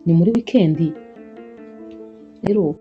Ni muri wikendi rero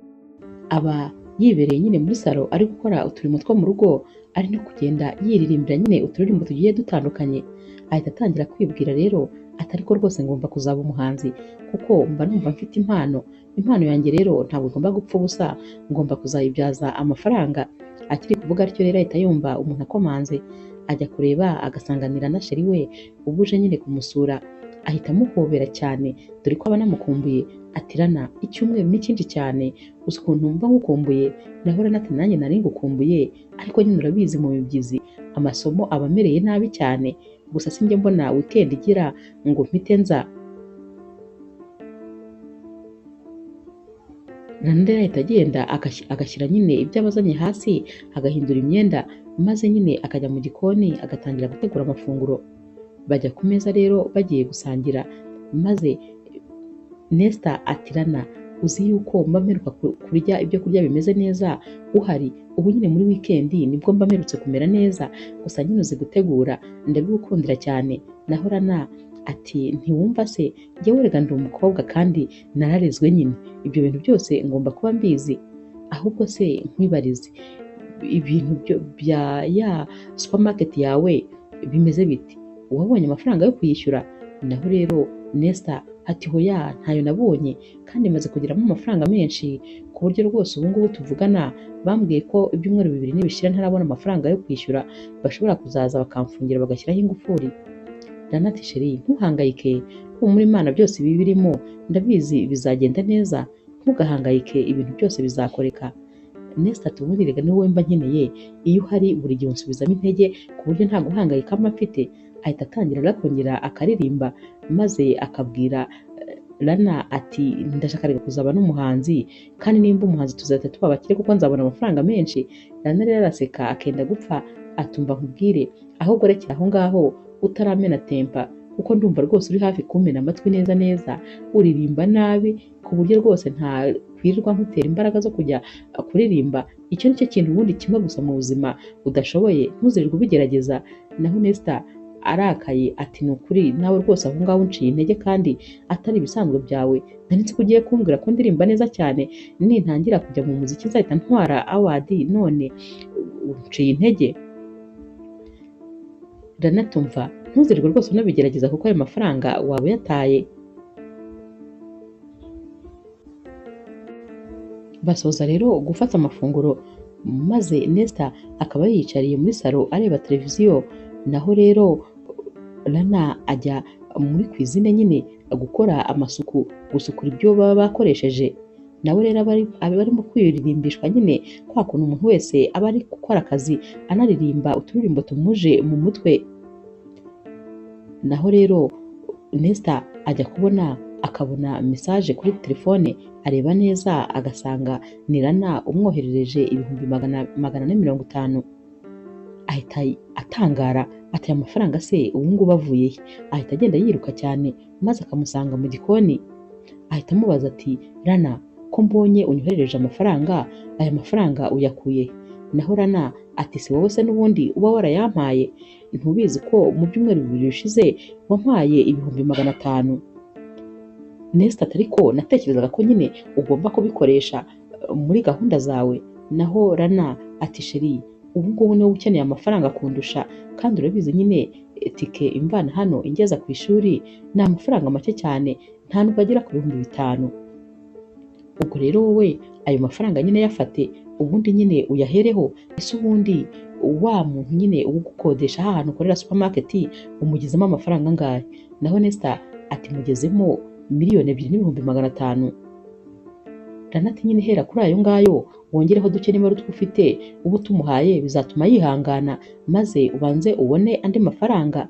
aba yibereye nyine muri salo ari gukora uturimo two mu rugo, ari no kugenda yiririmbira nyine uturirimbo tugiye dutandukanye. Ahita atangira kwibwira rero ati ariko rwose ngomba kuzaba umuhanzi kuko mba numva mfite impano, impano yanjye rero ntabwo igomba gupfa ubusa, ngomba kuzayibyaza amafaranga. Akiri kuvuga atyo rero ahita yumva umuntu akomanze, ajya kureba agasanganira na sheri we uba uje nyine kumusura. Ahita amuhobera cyane dore ko aba anamukumbuye, ati Rana icyumweru ni cyinshi cyane, uzi ukuntu mba ngukumbuye. Naho Rana ati nanjye nari ngukumbuye, ariko nyine urabizi mu mibyizi amasomo aba amereye nabi cyane, gusa sinjye mbona weekend igira ngo mpite nza. Rana rero ahita agenda agashyira nyine ibyo abazanye hasi, agahindura imyenda, maze nyine akajya mu gikoni agatangira gutegura amafunguro. Bajya ku meza rero bagiye gusangira, maze Nesta ati Rana uzi yuko mba mperuka kurya ibyo kurya bimeze neza uhari, ubu nyine muri wikendi nibwo mba mperutse kumera neza, gusa nyine uzi gutegura ndabigukundira cyane. Naho Rana ati ntiwumva se, njyewe rega ndi umukobwa kandi nararezwe nyine, ibyo bintu byose ngomba kuba mbizi. Ahubwo se nkwibarize, ibintu bya ya supermarket yawe bimeze biti? Wabonye amafaranga yo kuyishyura? Naho rero Nesta ati hoya ntayo nabonye, kandi maze kugeramo amafaranga menshi ku buryo rwose ubu ngubu tuvugana bambwiye ko ibyumweru 2 nibishira ntarabona amafaranga yo kwishyura bashobora kuzaza bakamfungira bagashyiraho ingufuri. Rana ati sheri ntuhangayike, humura Imana byose ibi birimo ndabizi bizagenda neza, ntugahangayike ibintu byose bizakoreka. Nesta ati ubundi rega ni wowe mba nkeneye, iyo uhari buri gihe unsubizamo intege ku buryo nta guhangayika mba mfite. Ahita atangira akongera akaririmba, maze akabwira Rana ati ndashaka rega kuzaba n'umuhanzi, kandi nimba umuhanzi tuzahita tuba abakire kuko nzabona amafaranga menshi. Rana rero araseka akenda gupfa, atumva nkubwire ahubwo rekera aho ngaho utaramena tempa, kuko ndumva rwose uri hafi kumena amatwi neza neza, uririmba nabi ku buryo rwose nta kwirirwa nkutera imbaraga zo kujya kuririmba. Icyo nicyo kintu ubundi kimwe gusa mu buzima udashoboye, ntuzirirwe ubigerageza. Naho Nesta arakaye ati ni ukuri nawe rwose aho ngaho unciye intege kandi atari ibisanzwe byawe, nari nzi ko ugiye kumbwira ko ndirimba neza cyane, nintangira kujya mu muziki nzahita ntwara award, none unciye intege. Rana tumva ntuzirirwe rwose unabigerageza kuko ayo mafaranga waba uyataye. Basoza rero gufata amafunguro, maze Nesta akaba yiyicariye muri salo areba televiziyo. Naho rero Rana ajya muri kwizine nyine gukora amasuku, gusukura ibyo baba bakoresheje. Nawe rero aba arimo kwiririmbishwa nyine kwa kuntu umuntu wese aba ari gukora akazi anaririmba uturirimbo tumuje mu mutwe. Naho rero Nesta ajya kubona akabona message kuri telefone, areba neza agasanga ni Rana umwoherereje ibihumbi 450. Ahita atangara ati aya mafaranga se ubu ngubu avuye he? Ahita agenda yiruka cyane maze akamusanga mu gikoni. Ahita amubaza ati Rana ko mbonye unyoherereje amafaranga, aya mafaranga uyakuye he? Naho Rana ati si wowe se n'ubundi uba warayampaye, ntubizi ko mu byumweru 2 bishize wampaye ibihumbi 500. Nesta ati ariko natekerezaga ko nyine ugomba kubikoresha muri gahunda zawe. Naho Rana ati sheri ubu ngubu niwe ukeneye amafaranga kundusha, kandi urabizi nyine tike imvana hano ingeza ku ishuri ni amafaranga make cyane, nta nubwo agera ku bihumbi 5. Ubwo rero wowe ayo mafaranga nyine yafate, ubundi nyine uyahereho. Ese ubundi wa muntu nyine ugukodesha ahantu ukorera supermarket umugezemo amafaranga angahe? Naho Nesta ati mugezemo 2,500,000. Rana ati nyine hera kuri ayo ngayo wongereho duke niba ari utwo ufite, ubu tumuhaye bizatuma yihangana maze ubanze ubone andi mafaranga.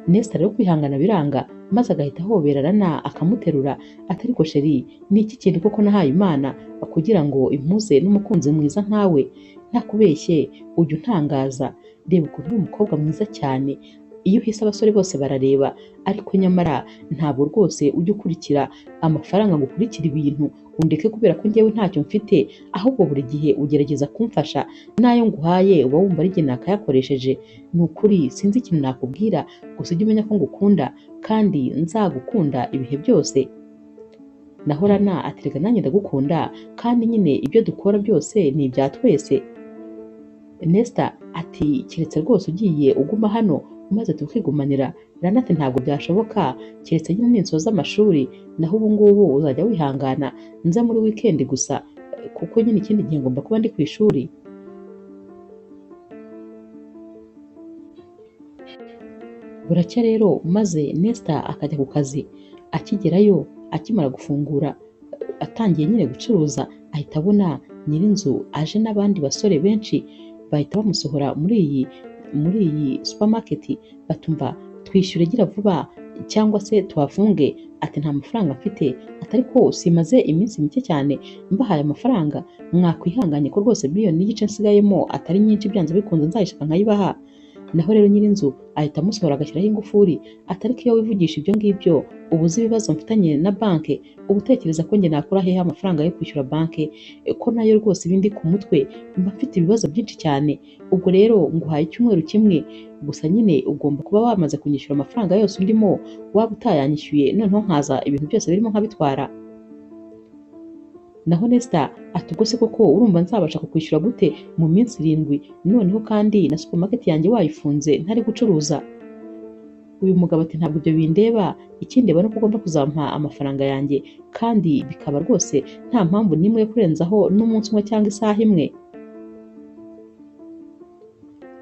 Nesta rero kwihangana biranga, maze agahita ahobera Rana akamuterura ati ariko sheri ni iki kintu koko nahaye Imana kugira ngo impuze n'umukunzi mwiza nkawe? Ntakubeshye ujya untangaza, reba ukuntu uri umukobwa mwiza cyane, iyo uhise abasore bose barareba, ariko nyamara ntabwo rwose ujya ukurikira amafaranga ngo ukurikire ibintu, undeke kubera ko njyewe ntacyo mfite, ahubwo buri gihe ugerageza kumfasha, n'ayo nguhaye uba wumva ari jye nakayakoresheje. Ni ukuri sinzi ikintu nakubwira, gusa ujye umenya ko ngukunda kandi nzagukunda ibihe byose. Naho Rana ati reka nanjye ndagukunda kandi nyine ibyo dukora byose ni ibya twese. Nesta ati keretse rwose ugiye uguma hano maze tukigumanira. Rana ati ntabwo byashoboka, keretse nyine ninsoza amashuri, naho ubu ngubu uzajya wihangana nza muri weekend gusa, kuko nyine ikindi gihe ngomba kuba ndi ku ishuri. Buracya rero maze Nesta akajya ku kazi, akigerayo akimara gufungura atangiye nyine gucuruza, ahita abona nyir'inzu aje n'abandi basore benshi, bahita bamusohora muri iyi supermarket, batumva twishyure gira vuba cyangwa se tuhafunge. Ati nta mafaranga mfite, ati ariko simaze iminsi mike cyane mbahaye amafaranga, mwakwihanganye ko rwose 1.5 miliyoni nsigayemo atari nyinshi, byanze bikunze nzayishaka nkayibaha. Naho rero nyir'inzu ahita amusohora agashyiraho ingufuri, ati ariko iyo wivugisha ibyo ngibyo uba uzi ibibazo mfitanye na banke, uba utekereza ko njye nakura hehe amafaranga yo kwishyura banke, ko nayo rwose ibindi ku mutwe, mba mfite ibibazo byinshi cyane. Ubwo rero nguhaye icyumweru kimwe gusa, nyine ugomba kuba wamaze kunyishyura amafaranga yose undimo, waba utayanyishyuye noneho nkaza ibintu byose birimo nkabitwara. Naho Nesta ati ubwo se koko urumva nzabasha kukwishyura gute mu minsi 7, noneho kandi na supermarket yanjye wayifunze ntari gucuruza. Uyu mugabo ati ntabwo ibyo bindeba, ikindeba nuko ugomba kuzampa amafaranga yanjye, kandi bikaba rwose nta mpamvu n'imwe yo kurenzaho n'umunsi umwe cyangwa isaha imwe.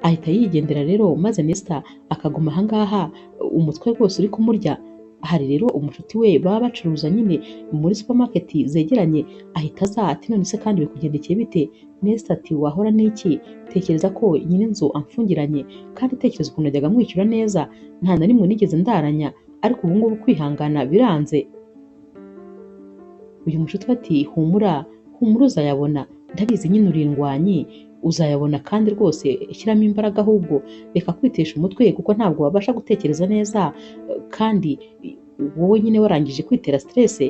Ahita yigendera rero, maze Nesta akaguma ahangaha umutwe rwose uri kumurya. Hari rero umushuti we baba bacuruza nyine muri supermarket zegeranye, ahita aza ati none se kandi bikugendekeye bite? Nesta ati wahora n'iki, tekereza ko nyir'inzu amfungiranye, kandi tekereza ukuntu najyaga mwishyura neza, nta na rimwe nigeze ndaranya, ariko ubu ngubu kwihangana biranze. Uyu mushuti we ati humura humura uzayabona, ndabizi nyine uri indwanyi uzayabona, kandi rwose shyiramo imbaraga, ahubwo reka kwitesha umutwe kuko ntabwo wabasha gutekereza neza, kandi wowe nyine warangije kwitera stress.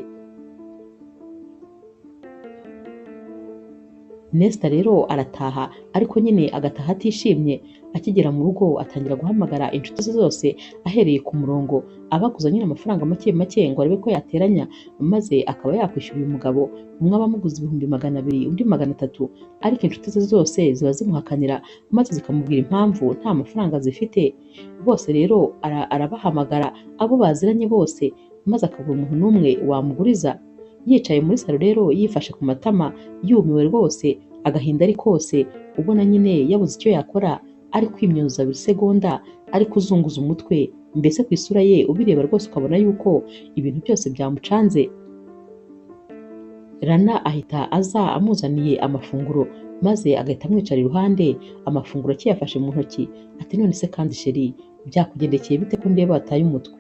Nesta rero arataha, ariko nyine agataha atishimye. Akigera mu rugo atangira guhamagara inshuti ze zose ahereye ku murongo, abaguza nyine amafaranga make make ngo arebe ko yateranya, maze akaba yakwishyura uyu mugabo. Umwe aba amuguza 200,000, undi 300, ariko inshuti ze zose ziba zimuhakanira, maze zikamubwira impamvu nta mafaranga zifite. Bose rero arabahamagara abo baziranye bose, maze akabura umuntu n'umwe wamuguriza. Yicaye muri salo rero yifashe ku matama, yumiwe rwose, agahinda ari kose, ubona nyine yabuze icyo yakora, ari kwimyoza buri segonda, ari kuzunguza umutwe, mbese ku isura ye ubireba rwose ukabona yuko ibintu byose byamucanze. Rana ahita aza amuzaniye amafunguro, maze agahita amwicara iruhande, amafunguro akiyafashe mu ntoki, ati none se kandi sheri byakugendekeye bite ko ndeba wataye umutwe?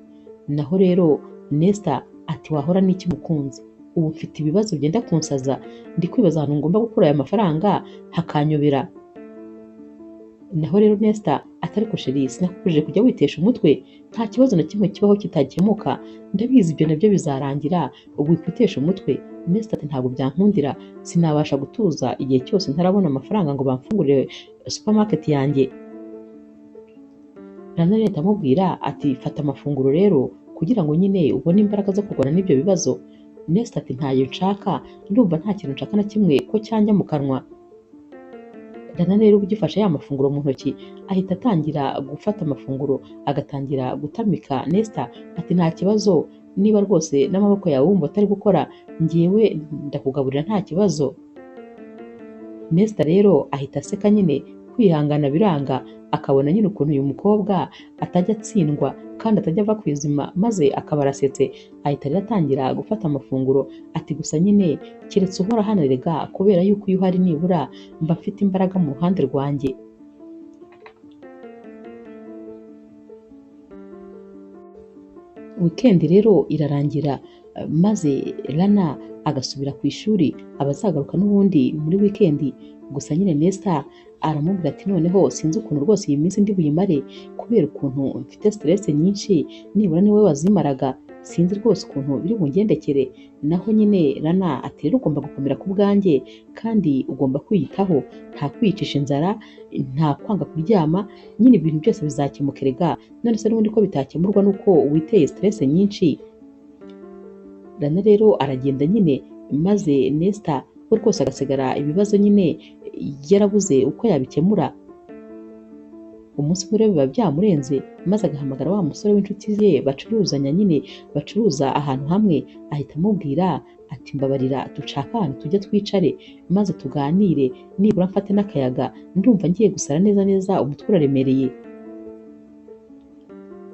Naho rero Nesta ati wahora n'iki mukunzi, ubu mfite ibibazo byenda kunsaza, ndi kwibaza ahantu ngomba gukura aya mafaranga hakanyobera. Naho rero Nesta ati ariko sheri sinakubujije kujya witesha umutwe, nta kibazo na kimwe kibaho kitakemuka, ndabizi ibyo nabyo bizarangira, ubu wikwitesha umutwe. Nesta ati ntabwo byankundira, sinabasha gutuza igihe cyose ntarabona amafaranga ngo bamfungurire supermarket yanjye. Rana rero amubwira ati fata amafunguro rero kugira ngo nyine ubone imbaraga zo kurwana n'ibyo bibazo. Nesta ati ntayo nshaka, ndumva nta kintu nshaka na kimwe ko cyanjya mu kanwa. Rana rero ugifashe ya mafunguro mu ntoki ahita atangira gufata amafunguro, agatangira gutamika Nesta ati nta kibazo, niba rwose n'amaboko yawe wumva atari gukora njyewe ndakugaburira nta kibazo. Nesta rero ahita aseka nyine, kwihangana biranga, akabona nyine ukuntu uyu mukobwa atajya atsindwa kandi atajya ava ku izima, maze akaba arasetse. Ahita rero atangira gufata amafunguro, ati gusa nyine keretse uhora hano erega, kubera yuko iyo uhari nibura mba mfite imbaraga mu ruhande rwanjye. Weekend rero irarangira, maze Rana agasubira ku ishuri, abazagaruka n'ubundi muri weekend. Gusa nyine Nesta aramubwira ati noneho sinzi ukuntu rwose iyi minsi ndi buyimare, kubera ukuntu mfite stress nyinshi, nibura niwe wazimaraga. Sinzi rwose ukuntu biri bungendekere. Naho nyine Rana ati rero ugomba gukomera ku bwanjye kandi ugomba kwiyitaho, nta kwiyicisha inzara, nta kwanga kuryama, nyine ibintu byose bizakemuka erega. None se n'ubundi ko bitakemurwa nuko witeye stress nyinshi. Rana rero aragenda nyine, maze Nesta we rwose agasigara ibibazo nyine yarabuze uko yabikemura. Umunsi umwe rero biba byamurenze, maze agahamagara wa musore w'inshuti ze bacuruzanya nyine, bacuruza ahantu hamwe, ahita amubwira ati mbabarira dushake ahantu tujya twicare maze tuganire, nibura mfate n'akayaga, ndumva ngiye gusara neza neza, umutwe uraremereye.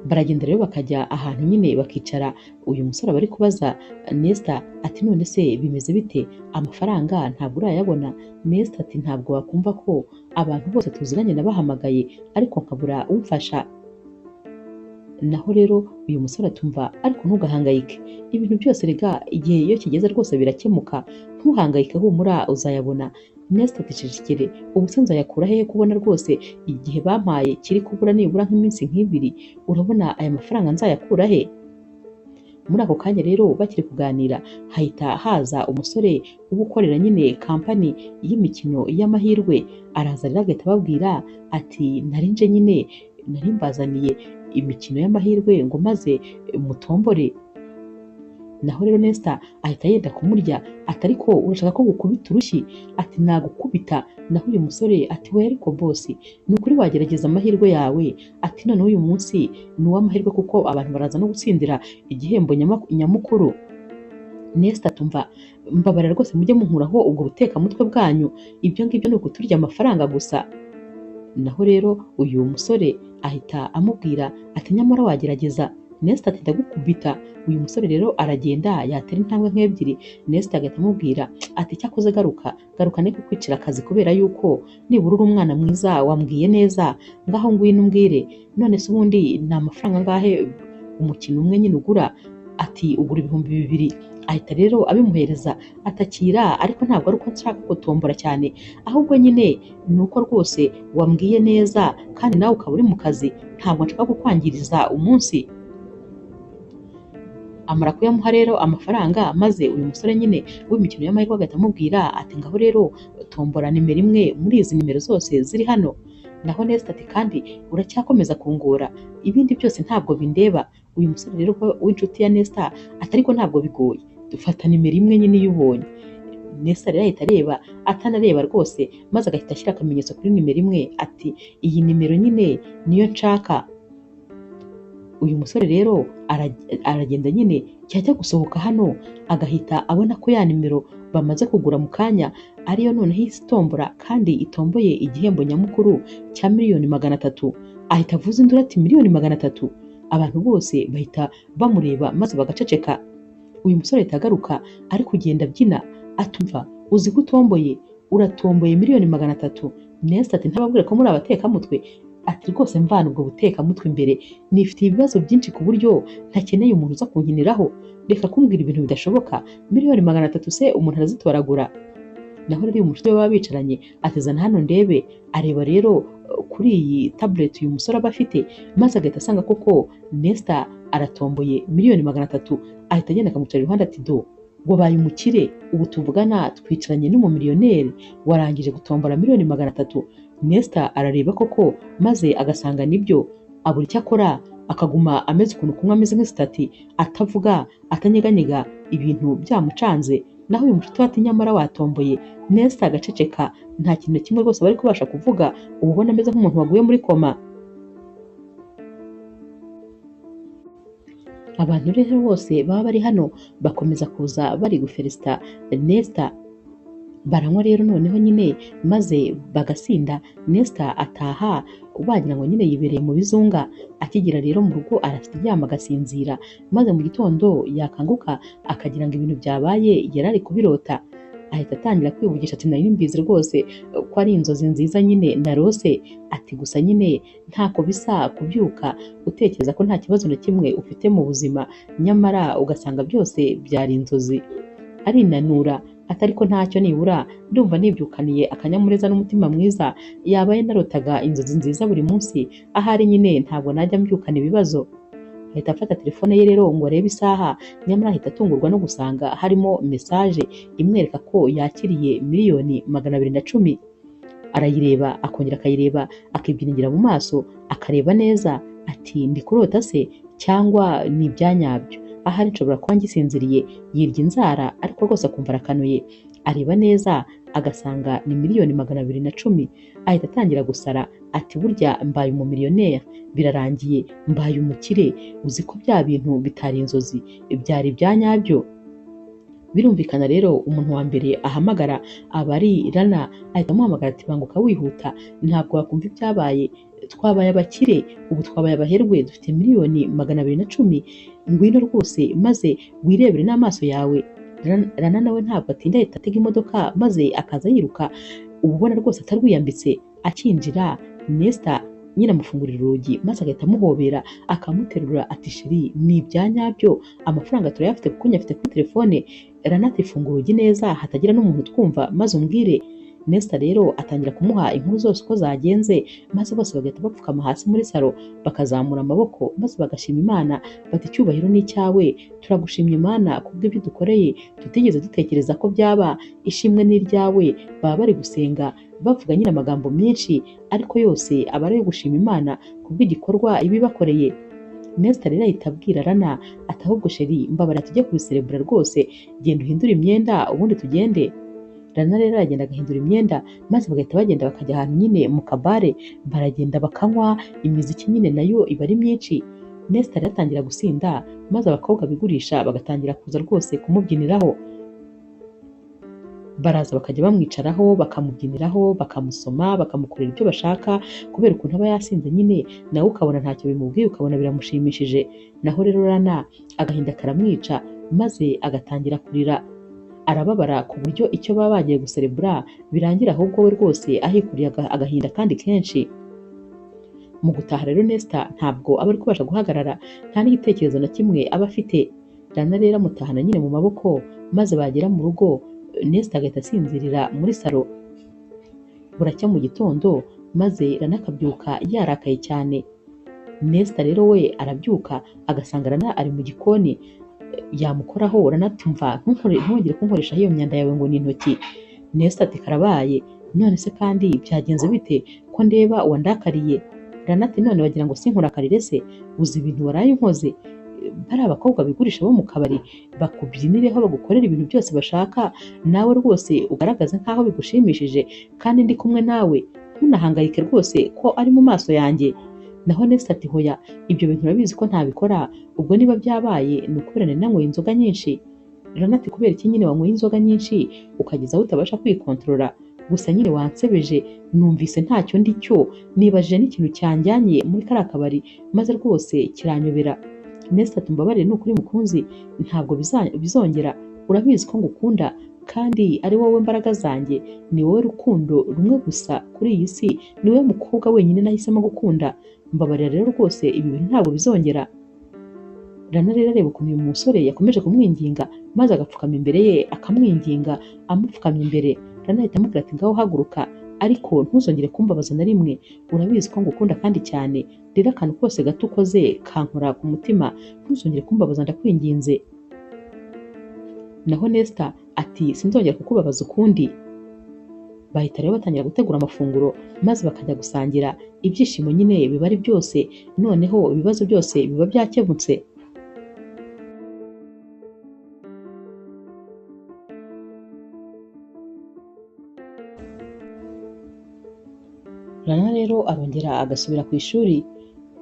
Baragenda rero bakajya ahantu nyine bakicara. Uyu musore aba ari kubaza Nesta ati none se bimeze bite, amafaranga ntabwo urayabona? Nesta ati ntabwo wakumva ko abantu bose tuziranye nabahamagaye ariko nkabura umfasha. Naho rero uyu musore atumva ariko ntugahangayike, ibintu byose rega igihe iyo kigeze rwose birakemuka, ntuhangayike humura uzayabona. Nesta ati cecekere, ubu se nzayakura hehe kubona rwose igihe bampaye kiri kubura nibura nk'iminsi nk'ibiri, urabona aya mafaranga nzayakura he? Muri ako kanya rero bakiri kuganira hahita haza umusore uba ukorera nyine kampani y'imikino y'amahirwe, araza rero agahita ababwira ati nari nje nyine nari mbazaniye imikino y'amahirwe ngo maze mutombore. Naho rero Nesta ahita yenda kumurya ati ariko urashaka ko gukubita urushyi? Ati nagukubita. Naho uyu musore ati we ariko bosi ni ukuri wagerageza amahirwe yawe, ati noneho uyu munsi ni uw'amahirwe kuko abantu baraza no gutsindira igihembo nyamukuru. Nesta atumva mbabarira rwose mujye munkuraho ubwo butekamutwe bwanyu, ibyo ngibyo ni ukuturya amafaranga gusa. Naho rero uyu musore ahita amubwira ati nyamara wagerageza. Nesta ati ndagukubita. Uyu musore rero aragenda yatera intambwe nk'ebyiri, Nesta agahita amubwira ati cyakoze garuka garuka ne kukwicira akazi kubera yuko nibura uri umwana mwiza wambwiye neza, ngaho ngwino umbwire, none se ubundi ni amafaranga angahe umukino umwe nyine ugura? Ati ugura 2000. Ahita rero abimuhereza atakira, ariko ntabwo ari uko nshaka gutombora cyane, ahubwo nyine ni uko rwose wambwiye neza kandi nawe ukaba uri mu kazi, ntabwo nshaka kukwangiriza umunsi. Amara kuyamuha rero amafaranga, maze uyu musore nyine w'imikino y'amahirwe agahita amubwira ati ngaho rero tombora nimero imwe muri izi nimero zose ziri hano. Naho Nesta ati kandi uracyakomeza kungora, ibindi byose ntabwo bindeba. Uyu musore rero w'inshuti ya Nesta ati ariko ntabwo bigoye, dufata nimero imwe nyine iyo ubonye. Nesta rero ahita areba atanareba rwose, maze agahita ashyira akamenyetso kuri nimero imwe ati iyi nimero nyine niyo nshaka. Uyu musore rero aragenda nyine yajya gusohoka hano agahita abona ko ya nimero bamaze kugura mu kanya ariyo noneho itombora kandi itomboye igihembo nyamukuru cya 300,000,000. Ahita avuza induru ati 300,000,000. Abantu bose bahita bamureba maze bagaceceka. Uyu musore ahita agaruka ari kugenda abyina atumva uzi ko utomboye, uratomboye 300,000,000. Nesta ati ntababwira ko muri abatekamutwe, ati rwose mvana ubwo butekamutwe imbere, nifitiye ibibazo byinshi ku buryo ntakeneye umuntu uza kunkiniraho, reka kumbwira ibintu bidashoboka, 300,000,000 se umuntu arazitoragura? Naho rero uyu mushuti we baba bicaranye atezana hano ndebe, areba rero kuri iyi tablet uyu musore aba afite, maze agahita asanga koko Nesta aratomboye 300,000,000. Ahita agenda akamucara iruhande ati do wabaye umukire, ubu tuvugana twicaranye n'umumiliyoneri warangije gutombora 300,000,000. Nesta arareba koko maze agasanga nibyo, abura icyo akora akaguma ameze ukuntu kumwe ameze nk'isitati, atavuga atanyeganyega, ibintu byamucanze. Naho uyu mushuti we ati nyamara watomboye. Nesta agaceceka, nta kintu na kimwe rwose bari kubasha kuvuga, uba ubona ameze nk'umuntu waguye muri koma. Abantu rero bose baba bari hano bakomeza kuza bari gufelicita Nesta. Baranywa rero noneho nyine maze bagasinda. Nesta ataha wagira ngo nyine yibereye mu bizunga. Akigera rero mu rugo araryama agasinzira, maze mu gitondo yakanguka akagira ngo ibintu byabaye yari ari kubirota. Ahita atangira kwivugisha ati nari mbizi rwose ko ari inzozi nziza nyine narose, ati gusa nyine ntako bisa kubyuka utekereza ko nta kibazo na kimwe ufite mu buzima, nyamara ugasanga byose byari inzozi. Arinanura ati ariko ntacyo nibura ndumva nibyukaniye akanyamuneza n'umutima mwiza, yabaye narotaga inzozi nziza buri munsi, ahari nyine ntabwo najya mbyukana ibibazo. Ahita afata telefone ye rero ngo arebe isaha, nyamara ahita atungurwa no gusanga harimo message imwereka ko yakiriye 210,000,000. Arayireba akongera akayireba, akibyiringira mu maso, akareba neza ati ndi kurota se cyangwa ni ibyanyabyo, ahari nshobora kuba ngisinziriye. Yirya inzara ariko rwose akumva arakanuye, areba neza agasanga ni 210,000,000. Ahita atangira gusara ati burya mbaye umumiliyoneri, birarangiye mbaye umukire, uzi ko bya bintu bitari inzozi byari ibyanyabyo. Birumvikana rero umuntu wa mbere ahamagara aba ari Rana, ahita amuhamagara ati banguka wihuta, ntabwo wakumva ibyabaye, twabaye abakire, ubu twabaye abaherwe, dufite 210,000,000, ngwino rwose maze wirebere n'amaso yawe. Rana nawe ntabwo atinda, ahita atega imodoka maze akaza yiruka, uba ubona rwose atarwiyambitse. Akinjira Nesta nyine amufungurira urugi maze agahita amuhobera akamuterura ati sheri ni ibyanyabyo, amafaranga turayafite kuko nyafite kuri telefone. Rana ati fungura urugi neza hatagira n'umuntu utwumva maze umbwire. Nesta rero atangira kumuha inkuru zose uko zagenze, maze bose bagahita bapfukama hasi muri salo bakazamura amaboko maze bagashima Imana bati icyubahiro ni icyawe, turagushimye Imana kubw'ibyo dukoreye tutigeze dutekereza ko byaba, ishimwe ni iryawe. Baba bari gusenga bavuga nyine amagambo menshi ariko yose aba ari ayo gushima Imana kubw'igikorwa ibibakoreye. Nesta rero ahita abwira Rana ati ahubwo sheri mbabara tujye kubiserebura rwose, genda uhindure imyenda ubundi tugende. Rana rero aragenda agahindura imyenda maze bagahita bagenda bakajya ahantu nyine mu kabare, baragenda bakanywa imiziki nyine nayo iba ari myinshi. Nesta rero atangira gusinda maze abakobwa bigurisha bagatangira kuza rwose kumubyiniraho. Baraza bakajya bamwicaraho bakamubyiniraho bakamusoma bakamukorera ibyo bashaka, kubera ukuntu aba yasinze nyine nawe ukabona ntacyo bimubwiye, ukabona biramushimishije. Naho rero Rana agahinda karamwica maze agatangira kurira, arababara ku buryo icyo baba bagiye guserebura birangira ahubwo we rwose ahikuriye agahinda kandi kenshi. Mu gutaha rero Nesta ntabwo aba ari kubasha guhagarara, nta n'igitekerezo na kimwe aba afite. Rana rero amutahana nyine mu maboko maze bagera mu rugo Nesta agahita asinzirira muri salo. Buracya mu gitondo maze Rana akabyuka yarakaye cyane. Nesta rero we arabyuka agasanga Rana ari mu gikoni, yamukoraho Rana ati mva ntongere kunkoresha iyo myanda yawe ngo ni intoki. Nesta ati karabaye, none se kandi byagenze bite ko ndeba wandakariye? Rana ati none wagira ngo sinkurakarire se, uzi ibintu waraye unkoze? Bari abakobwa bigurisha bo mu kabari bakubyinireho bagukorera ibintu byose bashaka, nawe rwose ugaragaze nkaho bigushimishije kandi ndi kumwe nawe, ntunahangayike rwose ko ari mu maso yanjye. Naho Nesta ati hoya, ibyo bintu urabizi ko ntabikora, ubwo niba byabaye ni ukubera nari nanyweye inzoga nyinshi. Rana ati kubera iki nyine wanyweye inzoga nyinshi ukageza aho utabasha kwikontorora? Gusa nyine wansebeje, numvise ntacyo ndi cyo, nibajije n'ikintu cyanjyanye muri kariya kabari maze rwose kiranyobera. Nesta ati mbabarire ni ukuri mukunzi, ntabwo bizongera, urabizi ko ngukunda kandi ari wowe mbaraga zanjye, ni wowe rukundo rumwe gusa kuri iyi si, ni wowe mukobwa wenyine nahisemo gukunda, mbabarira rero rwose ibi bintu ntabwo bizongera. Rana rero areba ukuntu uyu musore yakomeje kumwinginga maze agapfukama imbere ye akamwinginga amupfukamye imbere. Rana ahita amubwira ati ngaho haguruka, ariko ntuzongere kumbabaza na rimwe, urabizi ko ngukunda kandi cyane, rero akantu kose gato ukoze kankora ku mutima, ntuzongere kumbabaza ndakwinginze. Naho Nesta ati sinzongera kukubabaza ukundi. Bahita rero batangira gutegura amafunguro maze bakajya gusangira, ibyishimo nyine biba ari byose, noneho ibibazo byose biba byakemutse. Rana rero arongera agasubira ku ishuri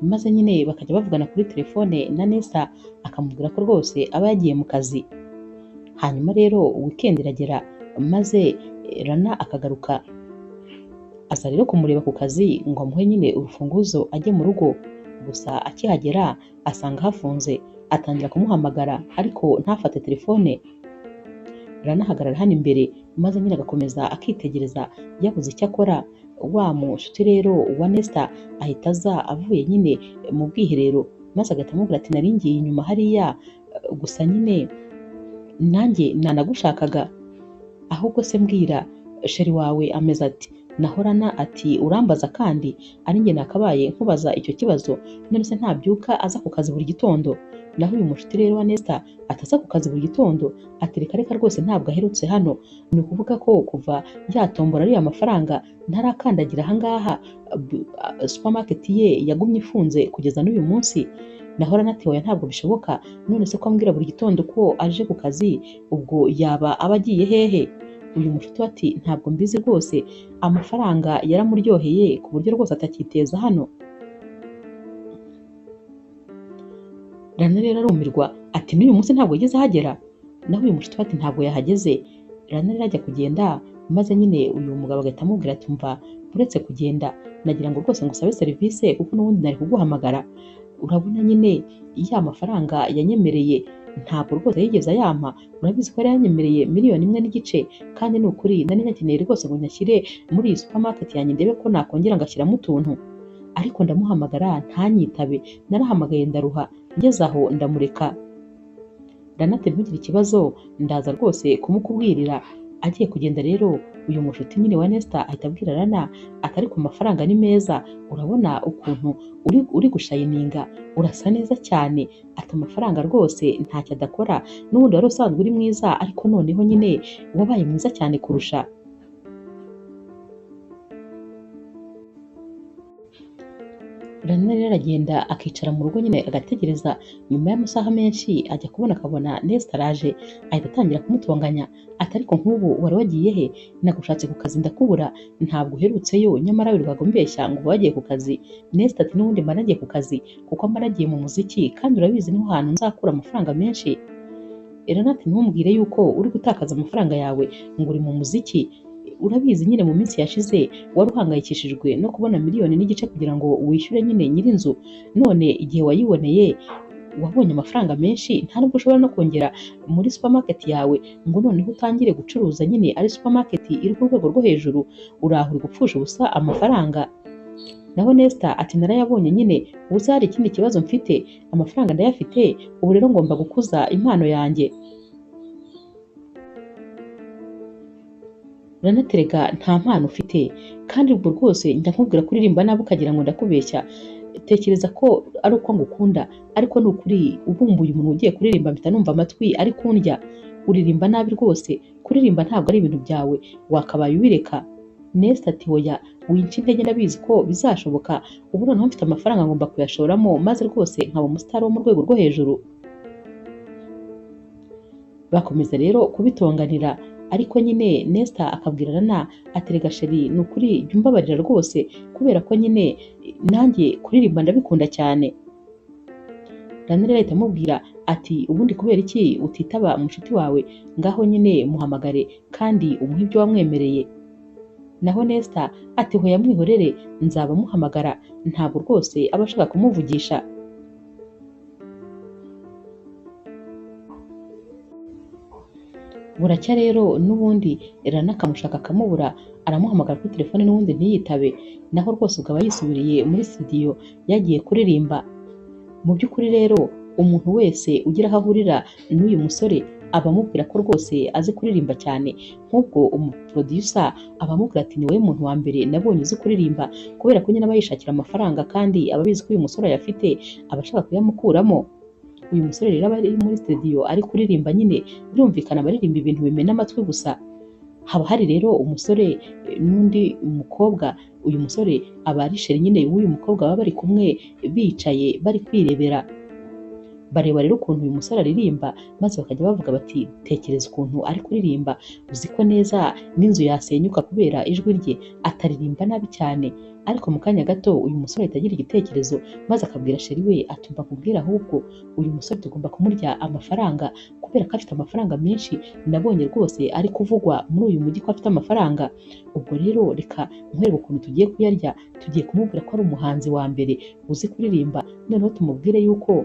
maze nyine bakajya bavugana kuri telefone na Nesta akamubwira ko rwose aba yagiye mu kazi. Hanyuma rero weekend iragera maze Rana akagaruka, aza rero kumureba ku kazi ngo amuhe nyine urufunguzo ajye mu rugo. Gusa akihagera asanga hafunze, atangira kumuhamagara ariko ntafate telefone. Rana ahagarara hano imbere maze nyine agakomeza akitegereza yabuze icyo akora. Wa mushuti rero wa Nesta ahita aza avuye nyine mu bwiherero maze agahita amubwira ati nari ngiye inyuma hariya, gusa nyine nanjye nanagushakaga, ahubwo se mbwira sheri wawe ameze ati. Naho Rana ati urambaza kandi ari njye nakabaye nkubaza icyo kibazo, none se ntabyuka aza ku kazi buri gitondo? Naho uyu mushuti rero wa Nesta ataza ku kazi buri gitondo, ati reka reka rwose ntabwo aherutse hano, ni ukuvuga ko kuva yatombora ariya mafaranga ntarakandagira ahangaha, supermarket ye yagumye ifunze kugeza n'uyu munsi. Naho Rana ati oya ntabwo bishoboka, none se ko ambwira buri gitondo ko aje ku kazi, ubwo yaba aba agiye hehe? Uyu mushuti we ati ntabwo mbizi rwose, amafaranga yaramuryoheye ku buryo rwose atakiteza hano. Rana rero arumirwa ati n'uyu munsi ntabwo yigeze ahagera. Naho uyu mushuti we ati ntabwo yahageze. Rana rero ajya kugenda, maze nyine uyu mugabo agahita amubwira ati umva uretse kugenda nagira ngo rwose ngusabe serivisi kuko n'ubundi nari kuguhamagara, urabona nyine ya mafaranga yanyemereye ntabwo rwose yigeze ayampa, urabizi ko yari yanyemereye 1.5 miliyoni, kandi ni ukuri nari nyakeneye rwose ngo nyashyire muri iyi supermarket yanjye ndebe ko nakongera ngashyiramo utuntu, ariko ndamuhamagara ntanyitabe, narahamagaye ndaruha, ngeze aho ndamureka. Rana ati ntugire ikibazo ndaza rwose kumukubwirira. Agiye kugenda rero uyu mushuti nyine wa Nesta ahita abwira Rana ati ariko amafaranga ni meza, urabona ukuntu uri gushayininga, urasa neza cyane, ati amafaranga rwose ntacyo adakora, n'ubundi wari usanzwe uri mwiza ariko noneho nyine wabaye mwiza cyane kurusha. Rana rero aragenda akicara mu rugo nyine agategereza, nyuma y'amasaha menshi ajya kubona akabona Nesta araje, ahita atangira kumutonganya ati ariko nk'ubu wari wagiye he? Nagushatse ku kazi ndakubura, ntabwo uherutseyo, nyamara wirirwaga umbeshya ngo wagiye ku kazi. Nesta ati n'ubundi mba nagiye ku kazi kuko mba nagiye mu muziki kandi urabizi niho hantu nzakura amafaranga menshi. Rana ati ntumbwire yuko uri gutakaza amafaranga yawe ngo uri mu muziki, urabizi nyine mu minsi yashize wari uhangayikishijwe no kubona 1.5 miliyoni kugira ngo wishyure nyine nyir'inzu, none igihe wayiboneye wabonye amafaranga menshi, nta nubwo ushobora no kongera muri supermarket yawe ngo noneho utangire gucuruza nyine ari supermarket iri ku rwego rwo hejuru, uraho uri gupfusha ubusa amafaranga. Naho Nesta ati narayabonye nyine, ubu se hari ikindi kibazo mfite, amafaranga ndayafite, ubu rero ngomba gukuza impano yanjye. Rana ati rega nta mpano ufite, kandi ubwo rwose ndakubwira kuririmba nabi ukagira ngo ndakubeshya, tekereza ko ari uko ngukunda, ariko ni ukuri ubumbuye umuntu ugiye kuririmba mpita numva amatwi ari kundya, uririmba nabi rwose, kuririmba ntabwo ari ibintu byawe, wakabaye ubireka. Nesta ati oya winca intege ndabizi ko bizashoboka, ubu noneho mfite amafaranga ngomba kuyashoramo maze rwose nkaba umusitari wo mu rwego rwo hejuru. Bakomeza rero kubitonganira, ariko nyine Nesta akabwira Rana ati rega sheri ni ukuri jya umbabarira rwose kubera ko nyine nanjye kuririmba ndabikunda cyane. Rana rero ahita amubwira ati ubundi kubera iki utitaba mushuti wawe, ngaho nyine muhamagare kandi umuhe ibyo wamwemereye. Naho Nesta ati hoya mwihorere nzaba muhamagara, ntabwo rwose aba ashaka kumuvugisha. Buracya rero n'ubundi Rana akamushaka akamubura, aramuhamagara kuri telefone n'ubundi ntiyitabe, naho rwose ubwo aba yisubiriye muri studio yagiye kuririmba. Mu by'ukuri rero umuntu wese ugira aho ahurira n'uyu musore aba amubwira ko rwose azi kuririmba cyane, nk'ubwo umuproducer aba amubwira ati ni wowe muntu wa mbere nabonye uzi kuririmba, kubera ko nyine aba yishakira amafaranga kandi aba abizi ko uyu musore ayafite, aba ashaka kuyamukuramo. Uyu musore rero aba ari muri studio ari kuririmba nyine, birumvikana abaririmba ibintu bimena amatwi gusa. Haba hari rero umusore n'undi mukobwa, uyu musore aba ari sheri nyine w'uyu mukobwa, baba bari kumwe bicaye bari kwirebera. Bareba rero ukuntu uyu musore aririmba, maze bakajya bavuga bati tekereza ukuntu ari kuririmba, uzi ko neza n'inzu yasenyuka kubera ijwi rye, ataririmba nabi cyane. Ariko mu kanya gato uyu musore ahita agira igitekerezo, maze akabwira sheri we ati umva nkubwire ahubwo uyu musore tugomba kumurya amafaranga kubera ko afite amafaranga menshi, nabonye rwose ari kuvugwa muri uyu mujyi ko afite amafaranga, ubwo rero reka nkwereke ukuntu tugiye kuyarya, tugiye kumubwira ko ari umuhanzi wa mbere uzi kuririmba, noneho tumubwire yuko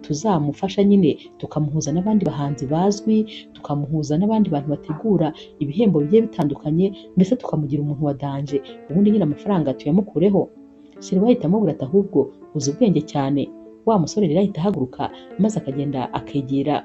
tuzamufasha nyine tukamuhuza n'abandi bahanzi bazwi, tukamuhuza n'abandi bantu bategura ibihembo bigiye bitandukanye, mbese tukamugira umuntu wa danje, ubundi nyine amafaranga tuyamukureho. Sheri we ahita amubwira ati ahubwo uzi ubwenge cyane. Wa musore rero ahita ahaguruka maze akagenda akegera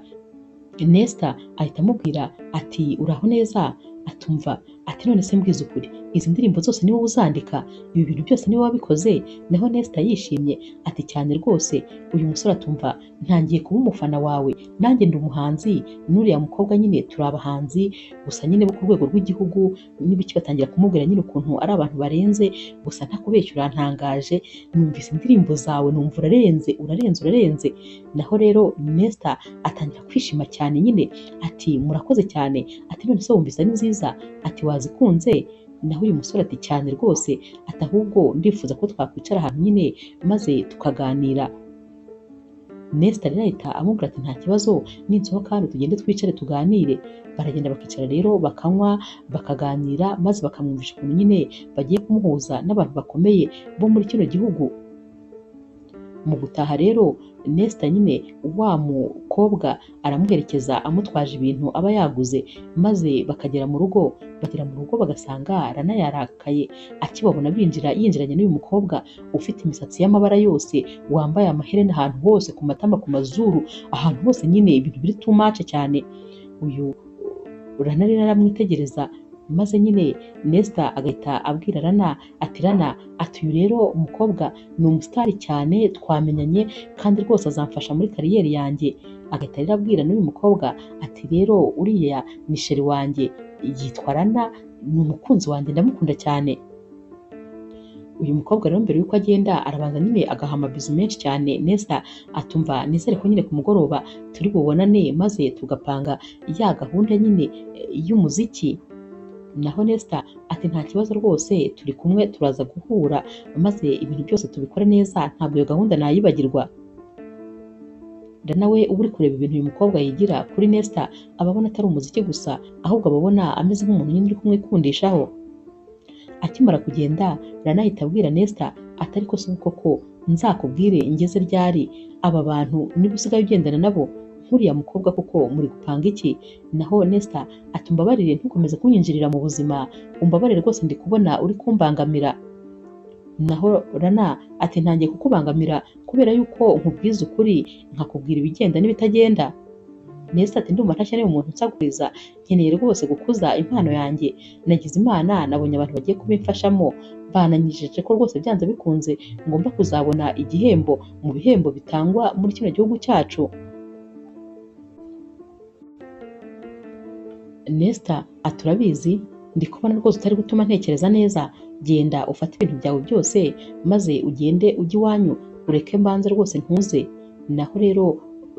Nesta, ahita amubwira ati uraho neza, atumva ati none se mbwiza ukuri Izi ndirimbo zose niwe uzandika, ibi bintu byose niwe wabikoze? Naho Nesta yishimye ati cyane rwose. Uyu musore atumva ntangiye kuba umufana wawe, nanjye ndi umuhanzi, n'uriya mukobwa nyine turi abahanzi gusa nyine bo ku rwego rw'igihugu n'ibiki. Batangira kumubwira nyine ukuntu ari abantu barenze, gusa ntakubeshya urantangaje, numvise indirimbo zawe numva urarenze urarenze urarenze. Naho rero Nesta atangira kwishima cyane nyine ati murakoze cyane, ati none se wumvise ari nziza, ati wazikunze? Naho uyu musore ati cyane rwose, ati ahubwo ndifuza ko twakwicara ahantu nyine maze tukaganira. Nesta rero ahita amubwira ati nta kibazo, ninsohoka hano tugende twicare tuganire. Baragenda bakicara rero bakanywa bakaganira, maze bakamwumvisha ukuntu nyine bagiye kumuhuza n'abantu bakomeye bo muri kino gihugu. Mu gutaha rero Nesta nyine wa mukobwa aramuherekeza amutwaje ibintu aba yaguze, maze bakagera mu rugo. Bagera mu rugo bagasanga Rana yarakaye akibabona binjira, yinjiranye n'uyu mukobwa ufite imisatsi y'amabara yose, wambaye amaherena ahantu hose, ku matama, ku mazuru, ahantu hose nyine ibintu biri too much cyane. Uyu Rana rero aramwitegereza, maze nyine Nesta agahita abwira Rana ati Rana, ati uyu rero umukobwa ni umusitari cyane, twamenyanye kandi rwose azamfasha muri kariyeri yanjye. Agahita rero abwira n'uyu mukobwa ati rero uriya ni sheri wanjye, yitwa Rana, ni umukunzi wanjye, ndamukunda cyane. Uyu mukobwa rero mbere y'uko agenda arabanza nyine agaha amabizu menshi cyane Nesta, atumva nizere ko nyine ku mugoroba turi bubonane maze tugapanga ya gahunda nyine y'umuziki. Naho Nesta ati nta kibazo rwose, turi kumwe turaza guhura maze ibintu byose tubikore neza, ntabwo iyo gahunda nayibagirwa. Rana we uba uri kureba ibintu uyu mukobwa yigira kuri Nesta, aba abona atari umuziki gusa, ahubwo aba abona ameze nk'umuntu nyine uri kumwikundishaho. Akimara kugenda Rana ahita abwira Nesta ati ariko se koko nzakubwire ngeze ryari, aba bantu niba usigaye ugendana nabo nk'uriya mukobwa koko muri gupanga iki? Naho Nesta ati umbabarire ntukomeze kunyinjirira mu buzima, umbabarire rwose ndi kubona uri kumbangamira. Naho Rana ati ntangiye kukubangamira kubera yuko nkubwiza ukuri nkakubwira ibigenda n'ibitagenda. Nesta ati ndumva ntakeneye umuntu unsaguriza, nkeneye rwose gukuza impano yanjye, nagize Imana nabonye abantu bagiye kubimfashamo, bananyijeje ko rwose byanze bikunze ngomba kuzabona igihembo mu bihembo bitangwa muri kino gihugu cyacu. Nesta ati urabizi ndi kubona rwose utari gutuma ntekereza neza, genda ufate ibintu byawe byose maze ugende ujye iwanyu ureke mbanze rwose ntuze. Naho rero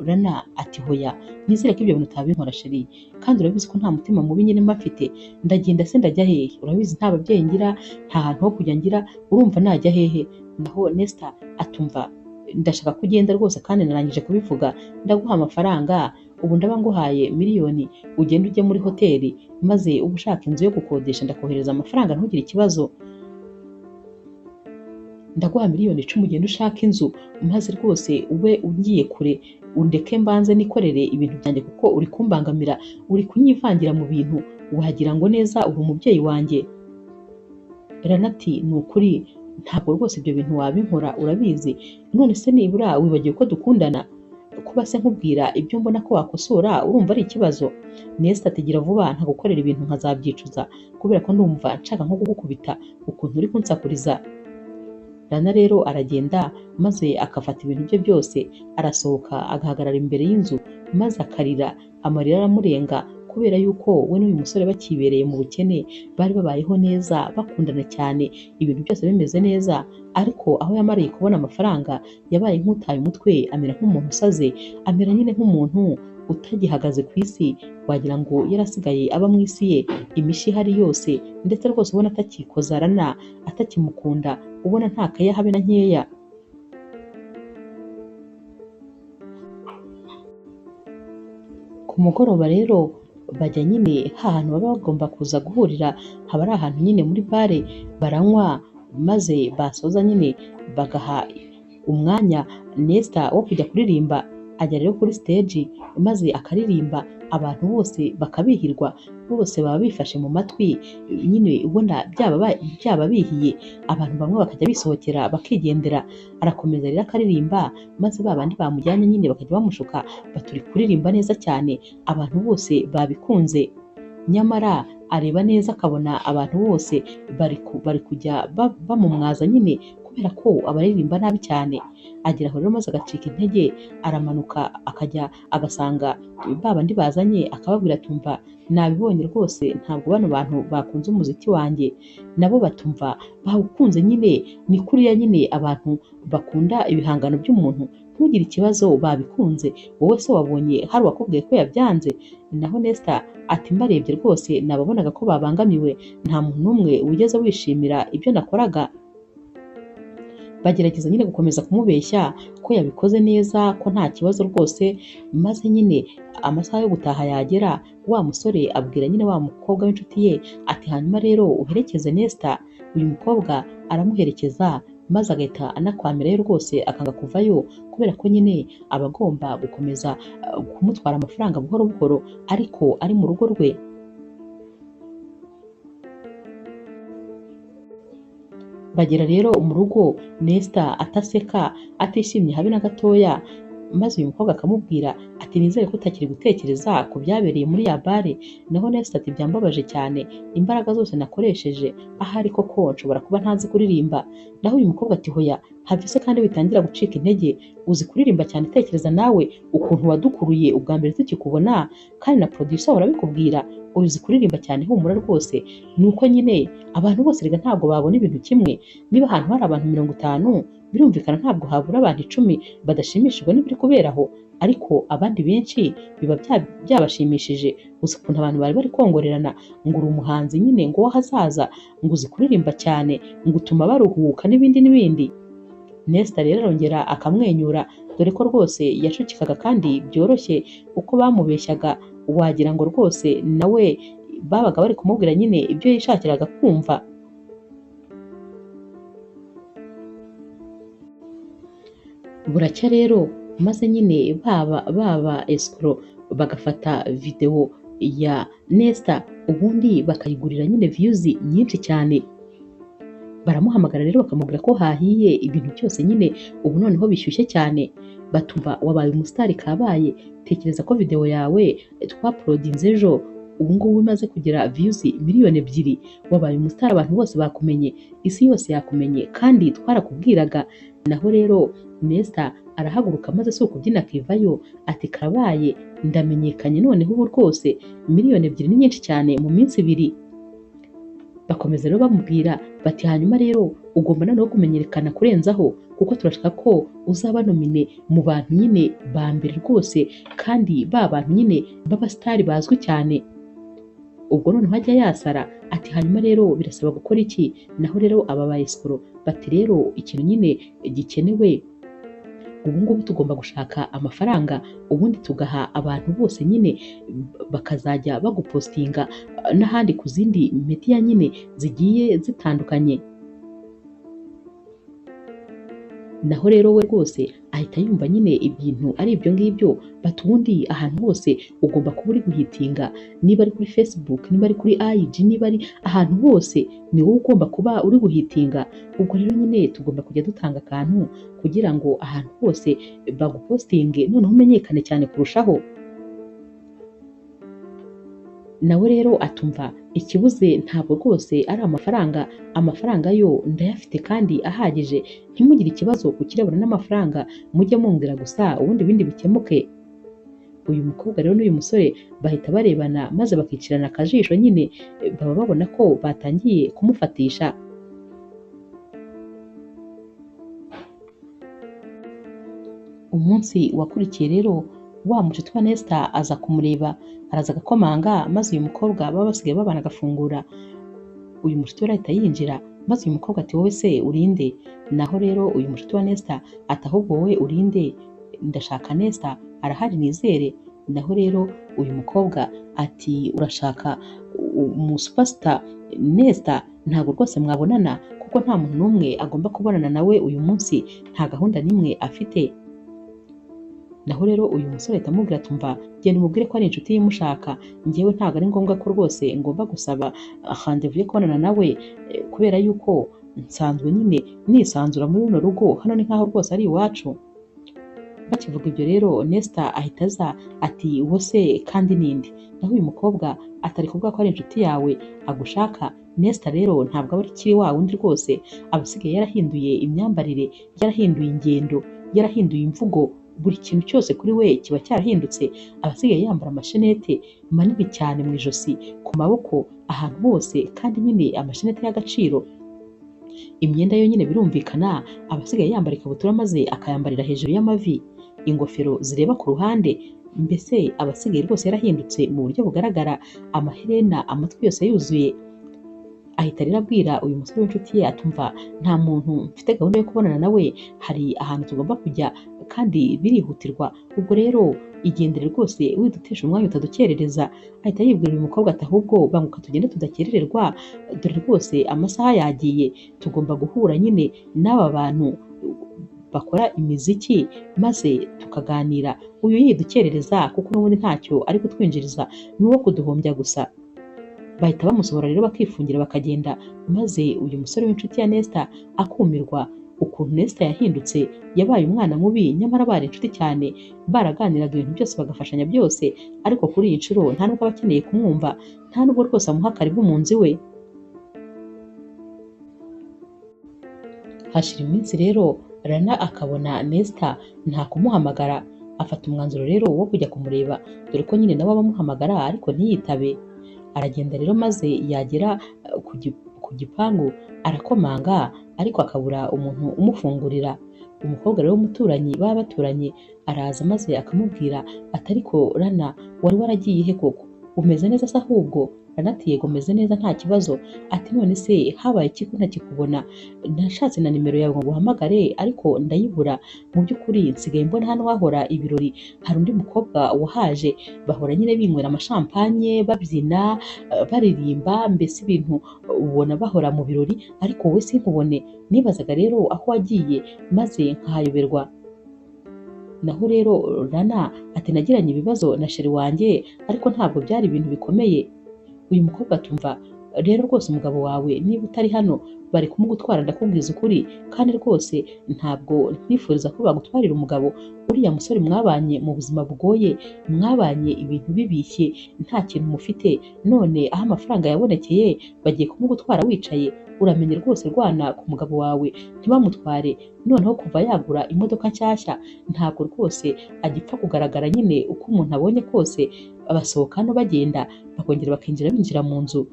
Rana ati hoya, nizere ko ibyo bintu utabinkora sheri, kandi urabizi ko nta mutima mubi nyine mba mfite, ndagenda se ndajya hehe? Urabizi nta babyeyi ngira, nta hantu ho kujya ngira, urumva najya hehe? Naho Nesta atumva ndashaka ko ugenda rwose kandi narangije kubivuga, ndaguha amafaranga, ubu ndaba nguhaye miliyoni, ugende ujye muri hoteli maze uba ushaka inzu yo gukodesha, ndakohereza amafaranga ntugire ikibazo. Ndaguha miliyoni 10 ugende ushake inzu maze rwose ube ugiye kure, undeke mbanze nikorere ibintu byanjye kuko uri kumbangamira, uri kunyivangira mu bintu, wagira ngo neza uri umubyeyi wanjye. Rana ati ni ukuri ntabwo rwose ibyo bintu wabinkora urabizi, none se nibura wibagiwe ko dukundana? Kuba se nkubwira ibyo mbona ko wakosora urumva ari ikibazo? Nesta ati gira vuba ntagukorera ibintu nkazabyicuza kubera ko ndumva nshaka nko kugukubita ukuntu uri kunsakuriza. Rana rero aragenda maze akafata ibintu bye byose arasohoka agahagarara imbere y'inzu maze akarira, amarira aramurenga kubera yuko we n'uyu musore bakibereye mu bukene bari babayeho neza bakundana cyane ibintu byose bimeze neza, ariko aho yamariye kubona amafaranga yabaye nk'utaye umutwe, amera nk'umuntu usaze, amera nyine nk'umuntu utagihagaze ku isi, wagira ngo yarasigaye aba mu isi ye, imishi ihari yose, ndetse rwose ubona atakikoza Rana, atakimukunda, ubona nta keya habe na nkeya. Ku mugoroba rero bajya nyine hantu baba bagomba kuza guhurira, haba ari ahantu nyine muri bare, baranywa maze basoza nyine bagaha umwanya Nesta wo kujya kuririmba, ajya rero kuri stage maze akaririmba, abantu bose bakabihirwa, bose baba bifashe mu matwi nyine ubona byaba bihiye, abantu bamwe bakajya bisohokera bakigendera. Arakomeza rero akaririmba maze ba bandi bamujyanye nyine bakajya bamushuka baturi kuririmba neza cyane, abantu bose babikunze. Nyamara Areba neza akabona abantu bose bari kujya bamumwaza nyine kubera ko abaririmba nabi cyane. Agera aho rero maze agacika intege, aramanuka akajya agasanga ba bandi bazanye, akababwira tumva nabibonye rwose ntabwo bano bantu bakunze umuziki wanjye. Nabo batumva bawukunze nyine, ni kuriya nyine abantu bakunda ibihangano by'umuntu, ntugire ikibazo babikunze, wowe se wabonye hari uwakubwiye ko yabyanze? Naho Nesta ati mbarebye rwose nababonaga ko babangamiwe, nta muntu n'umwe wigeze wishimira ibyo nakoraga. Bagerageza nyine gukomeza kumubeshya ko yabikoze neza, ko nta kibazo rwose, maze nyine amasaha yo gutaha yagera, wa musore abwira nyine wa mukobwa w'inshuti ye ati hanyuma rero uherekeze Nesta. Uyu mukobwa aramuherekeza maze agahita anakwamirayo rwose, akanga kuvayo kubera ko nyine aba agomba gukomeza kumutwara amafaranga buhoro buhoro ariko ari mu rugo rwe. Bagera rero mu rugo Nesta ataseka, atishimye habe na gatoya, maze uyu mukobwa akamubwira ati nizere ko utakiri gutekereza ku byabereye muri ya bare. Naho Nesta ati byambabaje cyane, imbaraga zose nakoresheje ahari koko nshobora kuba ntazi kuririmba. Naho uyu mukobwa ati hoya, have se kandi witangira gucika intege, uzi kuririmba cyane, tekereza nawe ukuntu wadukuruye ubwa mbere tukikubona, kandi na producer urabikubwira, uzi kuririmba cyane, humura rwose. Nuko nyine abantu bose rega ntabwo babona ibintu kimwe, niba ahantu hari abantu 50 birumvikana ntabwo habura abantu 10 badashimishijwe n'ibiri kubera aho, ariko abandi benshi biba byabashimishije. Uzi ukuntu abantu bari bari kongorerana ngo uri umuhanzi nyine, ngo w'ahazaza, ngo uzi kuririmba cyane, ngo utuma baruhuka n'ibindi n'ibindi. Nesta rero arongera akamwenyura, dore ko rwose yacukikaga kandi byoroshye, uko bamubeshyaga wagira ngo rwose nawe babaga bari kumubwira nyine ibyo yishakiraga kumva. Buracya rero maze nyine baba escrow bagafata video ya Nesta, ubundi bakayigurira nyine views nyinshi cyane. Baramuhamagara rero bakamubwira ko hahiye ibintu byose nyine ubu noneho bishyushye cyane, batumva wabaye umusitari kabaye, tekereza ko video yawe twaprodinze ejo ubu ngubu imaze kugira views 2 miliyoni, wabaye umusitari, abantu bose bakumenye, isi yose yakumenye kandi twarakubwiraga. Naho rero Nesta arahaguruka maze si ukubyina akivayo, ati kabaye ndamenyekanye noneho ubu rwose 2 miliyoni ni nyinshi cyane mu minsi 2. Bakomeza rero bamubwira bati hanyuma rero ugomba noneho kumenyekana kurenzaho, kuko turashaka ko uzaba nomine mu bantu nyine ba mbere rwose, kandi ba bantu nyine b'abasitari bazwi cyane. Ubwo noneho ajya yasara ati hanyuma rero birasaba gukora iki? Naho rero aba ba escrow bati rero ikintu nyine gikenewe ubu ngubu tugomba gushaka amafaranga, ubundi tugaha abantu bose nyine bakazajya bagupostinga n'ahandi ku zindi media nyine zigiye zitandukanye. Naho rero we rwose ahita yumva nyine ibintu ari ibyo ngibyo, bati ubundi ahantu hose ugomba kuba uri guhitinga, niba ari kuri Facebook, niba ari kuri IG, niba ari ahantu hose ni wowe ugomba kuba uri guhitinga. Ubwo rero nyine tugomba kujya dutanga akantu kugira ngo ahantu hose bagupostinge noneho umenyekane cyane kurushaho. Nawe rero atumva ikibuze ntabwo rwose ari amafaranga, amafaranga yo ndayafite kandi ahagije, ntimugire ikibazo ku kirebana n'amafaranga, mujye mumbwira gusa ubundi ibindi bikemuke. Uyu mukobwa rero n'uyu musore bahita barebana maze bakicirana akajisho nyine, baba babona ko batangiye kumufatisha. Umunsi wakurikiye rero wa mushuti wa Nesta aza kumureba, araza agakomanga, maze uyu mukobwa baba basigaye babana agafungura. Uyu mushuti we arahita yinjira, maze uyu mukobwa ati wowe se urinde? Naho rero uyu mushuti wa Nesta ati ahubwo wowe urinde, ndashaka Nesta arahari nizere. Naho rero uyu mukobwa ati urashaka umusupasita Nesta? Ntabwo rwose mwabonana kuko nta muntu n'umwe agomba kubonana nawe uyu munsi, nta gahunda n'imwe afite. Naho rero uyu musore ahita amubwira ati umva genda umubwire ko ari inshuti imushaka, njyewe ntabwo ari ngombwa ko rwose ngomba gusaba rendez-vous yo kubonana nawe, kubera yuko nsanzwe nyine nisanzura muri runo rugo, hano ni nkaho rwose ari iwacu. Bakivuga ibyo rero Nesta ahita aza ati uwo se kandi ninde? Naho uyu mukobwa atari kuvuga ko ari inshuti yawe agushaka. Nesta rero ntabwo aba akiri wa wundi rwose, aba asigaye yarahinduye imyambarire, yarahinduye ingendo, yarahinduye imvugo, buri kintu cyose kuri we kiba cyarahindutse. Aba asigaye yambara amashenete manini cyane mu ijosi, ku maboko, ahantu hose, kandi nyine amashenete y'agaciro. Imyenda yo nyine birumvikana, aba asigaye yambara ikabutura maze akayambarira hejuru y'amavi, ingofero zireba ku ruhande, mbese aba asigaye rwose yarahindutse mu buryo bugaragara, amaherena, amatwi yose yuzuye. Ahita rero abwira uyu musore w'inshuti ye atumva nta muntu mfite gahunda yo kubonana nawe, hari ahantu tugomba kujya kandi birihutirwa, ubwo rero igendere rwose widutesha umwanya utadukerereza. Ahita yibwira uyu mukobwa ati ahubwo banguka tugende tudakerererwa, dore rwose amasaha yagiye, tugomba guhura nyine n'aba bantu bakora imiziki maze tukaganira, uyu yidukerereza kuko n'ubundi ntacyo ari kutwinjiriza, ni uwo kuduhombya gusa. Bahita bamusohora rero bakifungira bakagenda, maze uyu musore w'inshuti ya Nesta akumirwa ukuntu Nesta yahindutse, yabaye umwana mubi, nyamara bari inshuti cyane, baraganiraga ibintu byose bagafashanya byose, ariko kuri iyi nshuro nta nubwo aba akeneye kumwumva, nta nubwo rwose amuha karibu mu nzu iwe. Hashira iminsi rero Rana akabona Nesta nta kumuhamagara, afata umwanzuro rero wo kujya kumureba, dore ko nyine nawe abamuhamagara ariko ntiyitabe. Aragenda rero maze yagera ku gipangu arakomanga ariko akabura umuntu umufungurira. Umukobwa rero w'umuturanyi baba baturanye araza maze akamubwira ati ariko Rana wari waragiye he koko? Umeze neza se ahubwo? Rana ati yego meze neza nta kibazo. Ati none se habaye iki ko ntakikubona? Nashatse na nimero yawe ngo nguhamagare ariko ndayibura. Mu by'ukuri nsigaye mbona hano hahora ibirori, hari undi mukobwa wahaje, bahora nyine binywera amashampanye, babyina, baririmba, mbese ibintu ubona bahora mu birori, ariko wowe sinkubone. Nibazaga rero aho wagiye maze nkahayoberwa. Naho rero Rana ati nagiranye ibibazo na sheri wanjye ariko ntabwo byari ibintu bikomeye. Uyu mukobwa atumva rero rwose umugabo wawe niba utari hano bari kumugutwara, ndakubwiza ukuri, kandi rwose ntabwo nkwifuriza ko bagutwarira umugabo. Uriya musore mwabanye mu buzima bugoye, mwabanye ibintu bibishye, nta kintu mufite, none aho amafaranga yabonekeye bagiye kumugutwara wicaye. Uramenye rwose rwana ku mugabo wawe ntibamutware. Noneho kuva yagura imodoka nshyashya ntabwo rwose agipfa kugaragara nyine uko umuntu abonye kose, basohoka hano bagenda bakongera bakinjira binjira mu nzu.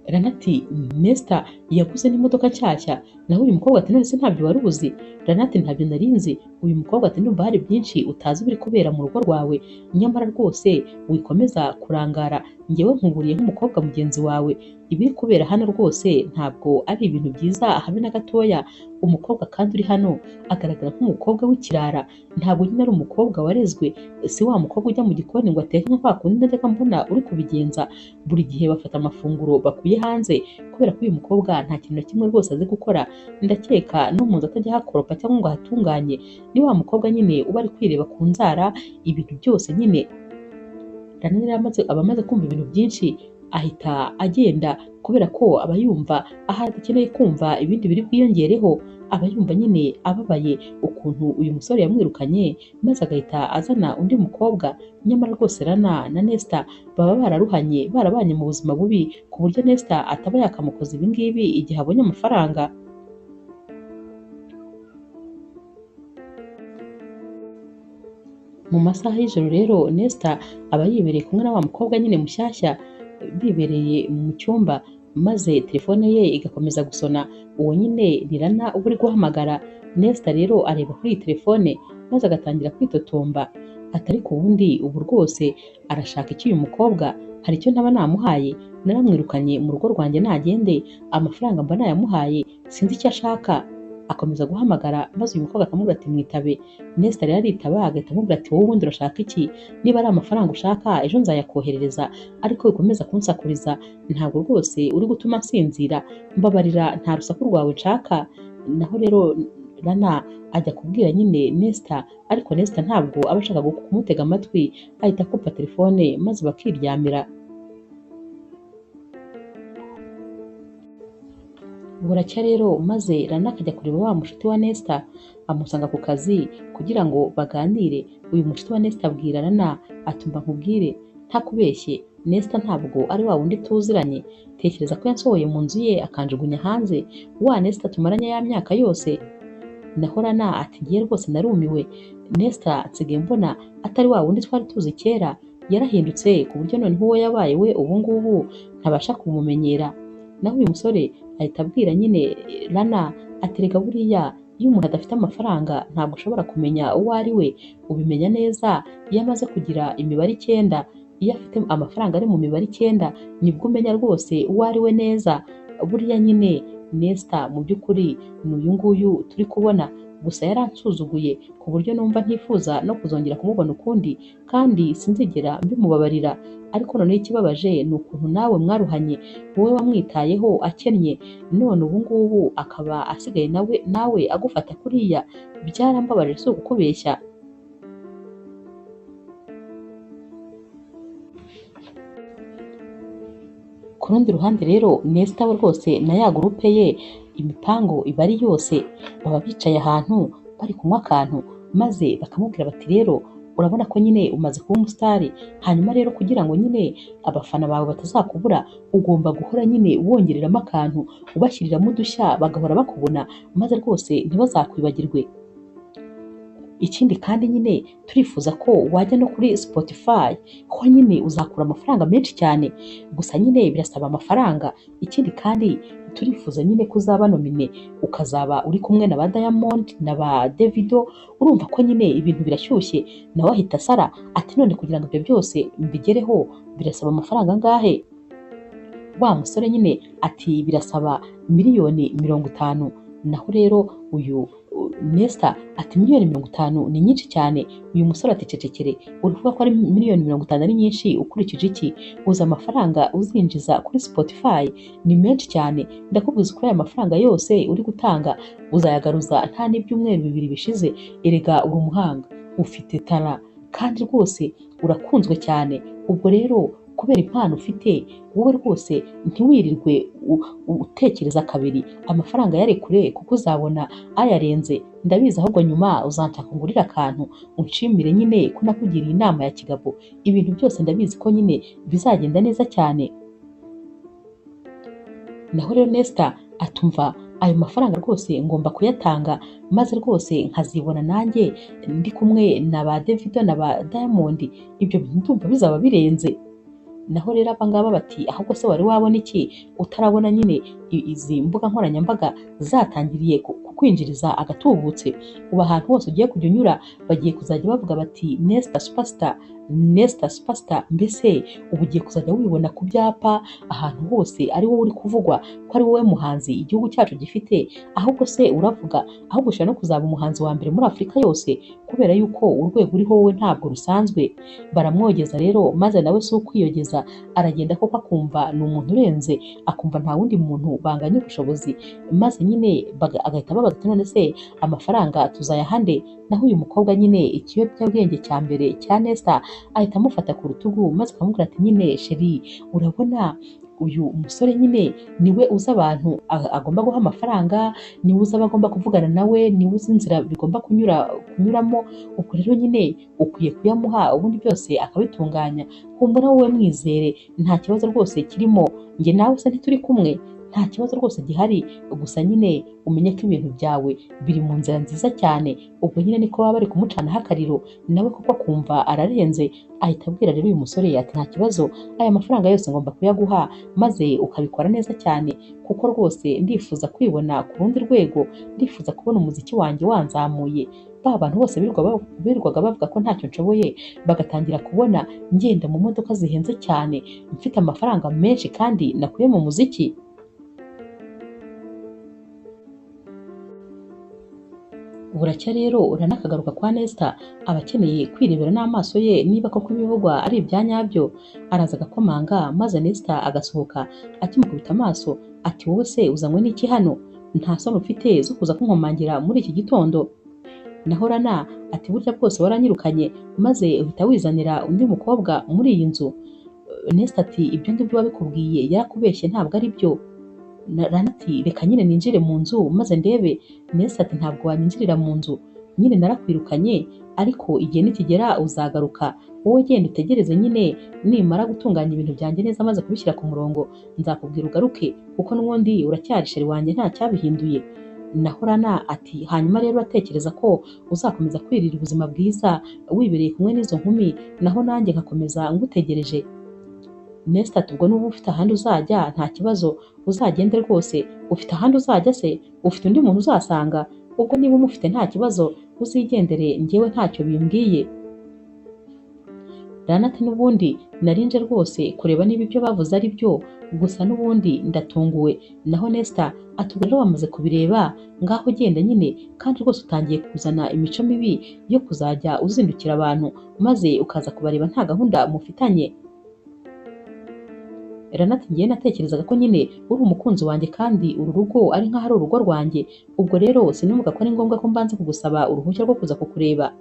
Rana ati Nesta yaguze n'imodoka nshyashya. Naho uyu mukobwa ati none se ntabyo wari uzi? Rana ati ntabyo nari nzi. Uyu mukobwa ati ndumva hari byinshi utazi biri kubera mu rugo rwawe, nyamara rwose wikomeza kurangara, njyewe nkuburiye nk'umukobwa mugenzi wawe, ibiri kubera hano rwose ntabwo ari ibintu byiza habe na gatoya. Umukobwa kandi uri hano agaragara nk'umukobwa w'ikirara, ntabwo nyine ari umukobwa warezwe, si wa mukobwa ujya mu gikoni ngo ateke nka kwa kundi najyaga mbona uri kubigenza. Buri gihe bafata amafunguro bakuye hanze, kubera ko uyu mukobwa nta kintu na kimwe rwose azi gukora, ndakeka no mu nzu atajya ahakoropa cyangwa ngo ahatunganye. Ni wa mukobwa nyine uba ari kwireba ku nzara ibintu byose nyine. Rana rero aba amaze kumva ibintu byinshi ahita agenda, kubera ko aba yumva ahari adakeneye kumva ibindi biri bwiyongereho. Aba yumva nyine ababaye ukuntu uyu musore yamwirukanye, maze agahita azana undi mukobwa. Nyamara rwose Rana na Nesta baba bararuhanye, barabanye mu buzima bubi, ku buryo Nesta ataba yakamukoza ibi ngibi igihe abonye amafaranga. Mu masaha y'ijoro rero Nesta aba yibereye kumwe na wa mukobwa nyine mushyashya, bibereye mu cyumba, maze telefone ye igakomeza gusona. Uwo nyine ni Rana uba uri guhamagara. Nesta rero areba kuri iyi telefone maze agatangira kwitotomba ati ariko ubundi ubu rwose arashaka iki uyu mukobwa? Hari icyo ntaba namuhaye? Naramwirukanye mu rugo rwanjye nagende, amafaranga mba nayamuhaye, sinzi icyo ashaka. Akomeza guhamagara maze uyu mukobwa akamubwira ati mwitabe. Nesta rero aritaba agahita amubwira ati wowe ubundi urashaka iki? Niba ari amafaranga ushaka ejo nzayakoherereza, ariko wikomeza kunsakuriza, ntabwo rwose uri gutuma nsinzira, mbabarira nta rusaku rwawe nshaka. Naho rero Rana ajya kubwira nyine Nesta, ariko Nesta ntabwo aba ashaka kumutega amatwi, ahita akupa telefone maze bakiryamira. Buracya rero maze Rana akajya kureba wa mushuti wa Nesta, amusanga ku kazi kugira ngo baganire. Uyu mushuti wa Nesta abwira Rana atumva nkubwire ntakubeshye, Nesta ntabwo ari wa wundi tuziranye, tekereza ko yansohoye mu nzu ye akanjugunya hanze, wa Nesta tumaranye ya myaka yose. Naho Rana ati ngiye rwose narumiwe, Nesta nsigaye mbona atari wa wundi twari tuzi kera, yarahindutse ku buryo noneho uwo yabaye we ubu ngubu ntabasha kumumenyera. Naho uyu musore ahita abwira nyine Rana ati rega buriya iyo umuntu adafite amafaranga ntabwo ushobora kumenya uwo ari we, ubimenya neza iyo amaze kugira imibare 9, iyo afite amafaranga ari mu mibare 9 nibwo umenya rwose uwo ari we neza. Buriya nyine Nesta mu by'ukuri ni uyu nguyu turi kubona, gusa yaransuzuguye ku buryo numva ntifuza no kuzongera kumubona ukundi kandi sinzigera mbimubabarira. Ariko noneho ikibabaje ni ukuntu nawe mwaruhanye, wowe wamwitayeho akennye, none ubu ngubu akaba asigaye nawe agufata kuriya, byarambabaje si ukukubeshya. Ku rundi ruhande rero Nesta we rwose na ya gurupe ye imipango iba ari yose, baba bicaye ahantu bari kunywa akantu maze bakamubwira bati rero urabona ko nyine umaze kuba umusitari, hanyuma rero kugira ngo nyine abafana bawe batazakubura ugomba guhora nyine wongereramo akantu, ubashyiriramo udushya bagahora bakubona maze rwose ntibazakwibagirwe. Ikindi kandi nyine turifuza ko wajya no kuri Spotify, ho nyine uzakura amafaranga menshi cyane, gusa nyine birasaba amafaranga. Ikindi kandi turifuza nyine ko uzaba nomine ukazaba uri kumwe na ba Diamond na ba Davido, urumva ko nyine ibintu birashyushye. Nawe ahita asara ati none kugira ngo ibyo byose mbigereho birasaba amafaranga angahe? Wa musore nyine ati birasaba miliyoni 50. Naho rero uyu Nesta ati miliyoni 50 ni nyinshi cyane. Uyu musore ati cecekere, uri kuvuga ko ari miliyoni 50 ari nyinshi ukurikije iki? Uzi amafaranga uzinjiza kuri Spotify ni menshi cyane, ndakubwiza kuri aya mafaranga yose uri gutanga uzayagaruza nta n'ibyumweru 2 bishize. Erega uri umuhanga, ufite tara kandi rwose urakunzwe cyane, ubwo rero kubera impano ufite wowe rwose ntiwirirwe utekereza kabiri, amafaranga yarekure kuko uzabona ayarenze. Ndabizi ahubwo nyuma uzanshaka ngurira akantu unshimire nyine ko nakugiriye inama ya kigabo, ibintu byose ndabizi ko nyine bizagenda neza cyane. Naho rero Nesta atumva ayo mafaranga rwose ngomba kuyatanga maze rwose nkazibona nanjye ndi kumwe na ba Davido na ba Diamond, ibyo bintu ndumva bizaba birenze. Naho rero aba ngaba bati ahubwo se wari wabona iki utarabona nyine izi mbuga nkoranyambaga zatangiriye kukwinjiriza agatubutse, ubu ahantu hose ugiye kujya unyura bagiye kuzajya bavuga bati Nesta Superstar, Nesta Superstar. Mbese ubu ugiye kuzajya wibona ku byapa ahantu hose ari wowe uri kuvugwa ko ari wowe muhanzi igihugu cyacu gifite. Ahubwo se uravuga ahubwo ushobora no kuzaba umuhanzi wa mbere muri Afurika yose kubera yuko urwego uriho wowe ntabwo rusanzwe. Baramwogeza rero maze nawe si ukwiyogeza, aragenda koko akumva ni umuntu urenze, akumva nta wundi muntu banganya ubushobozi, maze nyine agahita ababaza ati none se amafaranga tuzayahande? Naho uyu mukobwa nyine ikiyobyabwenge cya mbere cya Nesta ahita amufata ku rutugu maze akamubwira ati nyine sheri urabona uyu musore nyine niwe uzi abantu agomba guha amafaranga, niwe uzi aba agomba kuvugana nawe, niwe uzi inzira bigomba kunyuramo, ubwo rero nyine ukwiye kuyamuha ubundi byose akabitunganya. Humura wowe mwizere nta kibazo rwose kirimo, njye nawe se ntituri kumwe, nta kibazo rwose gihari, gusa nyine umenye ko ibintu byawe biri mu nzira nziza cyane. Ubwo nyine niko baba bari kumucanaho akariro, nawe kuko akumva ararenze ahita abwira rero uyu musore ati nta kibazo, aya mafaranga yose ngomba kuyaguha maze ukabikora neza cyane, kuko rwose ndifuza kwibona ku rundi rwego, ndifuza kubona umuziki wanjye wanzamuye. Ba bantu bose birirwaga bavuga ko ntacyo nshoboye bagatangira kubona ngenda mu modoka zihenze cyane, mfite amafaranga menshi kandi nakuye mu muziki. Buracya rero uranakagaruka kwa Nesta aba akeneye kwirebera n'amaso ye niba koko ibivugwa ari ibya nyabyo. Araza agakomanga maze Nesta agasohoka akimukubita amaso ati wowe se uzanywe n'iki hano? Nta soni ufite zo kuza kunkomangira muri iki gitondo? Naho Rana ati burya bwose waranyirukanye maze uhita wizanira undi mukobwa muri iyi nzu. Nesta ati ibyo ngibyo wabikubwiye yarakubeshye ntabwo ari byo. Rana ati reka nyine ninjire mu nzu maze ndebe. Nesta ati ntabwo wanyinjirira mu nzu, nyine narakwirukanye, ariko igihe nikigera uzagaruka, wowe genda utegereze nyine, nimara gutunganya ibintu byanjye neza maze kubishyira ku murongo nzakubwira ugaruke, kuko n'ubundi uracyari sheri wanjye nta cyabihinduye. Naho Rana ati hanyuma rero uratekereza ko uzakomeza kwirira ubuzima bwiza wibereye kumwe n'izo nkumi, naho nanjye nkakomeza ngutegereje. Nesta ati ubwo nuba ufite ahandi uzajya nta kibazo, uzagende rwose. Ufite ahandi uzajya se? Ufite undi muntu uzasanga? Ubwo niba umufite nta kibazo uzigendere, njyewe ntacyo bimbwiye. Rana ati n'ubundi narinje rwose kureba niba ibyo bavuze ari byo, gusa n'ubundi ndatunguwe. Naho Nesta ati ubwo rero wamaze kubireba, ngaho genda nyine, kandi rwose utangiye kuzana imico mibi yo kuzajya uzindukira abantu maze ukaza kubareba nta gahunda mufitanye. Rana ati njyewe natekerezaga ko nyine uri umukunzi wanjye kandi uru rugo ari nk'aho ari urugo rwanjye, ubwo rero sinumvaga ko ari ngombwa ko mbanza kugusaba uruhushya rwo kuza kukureba.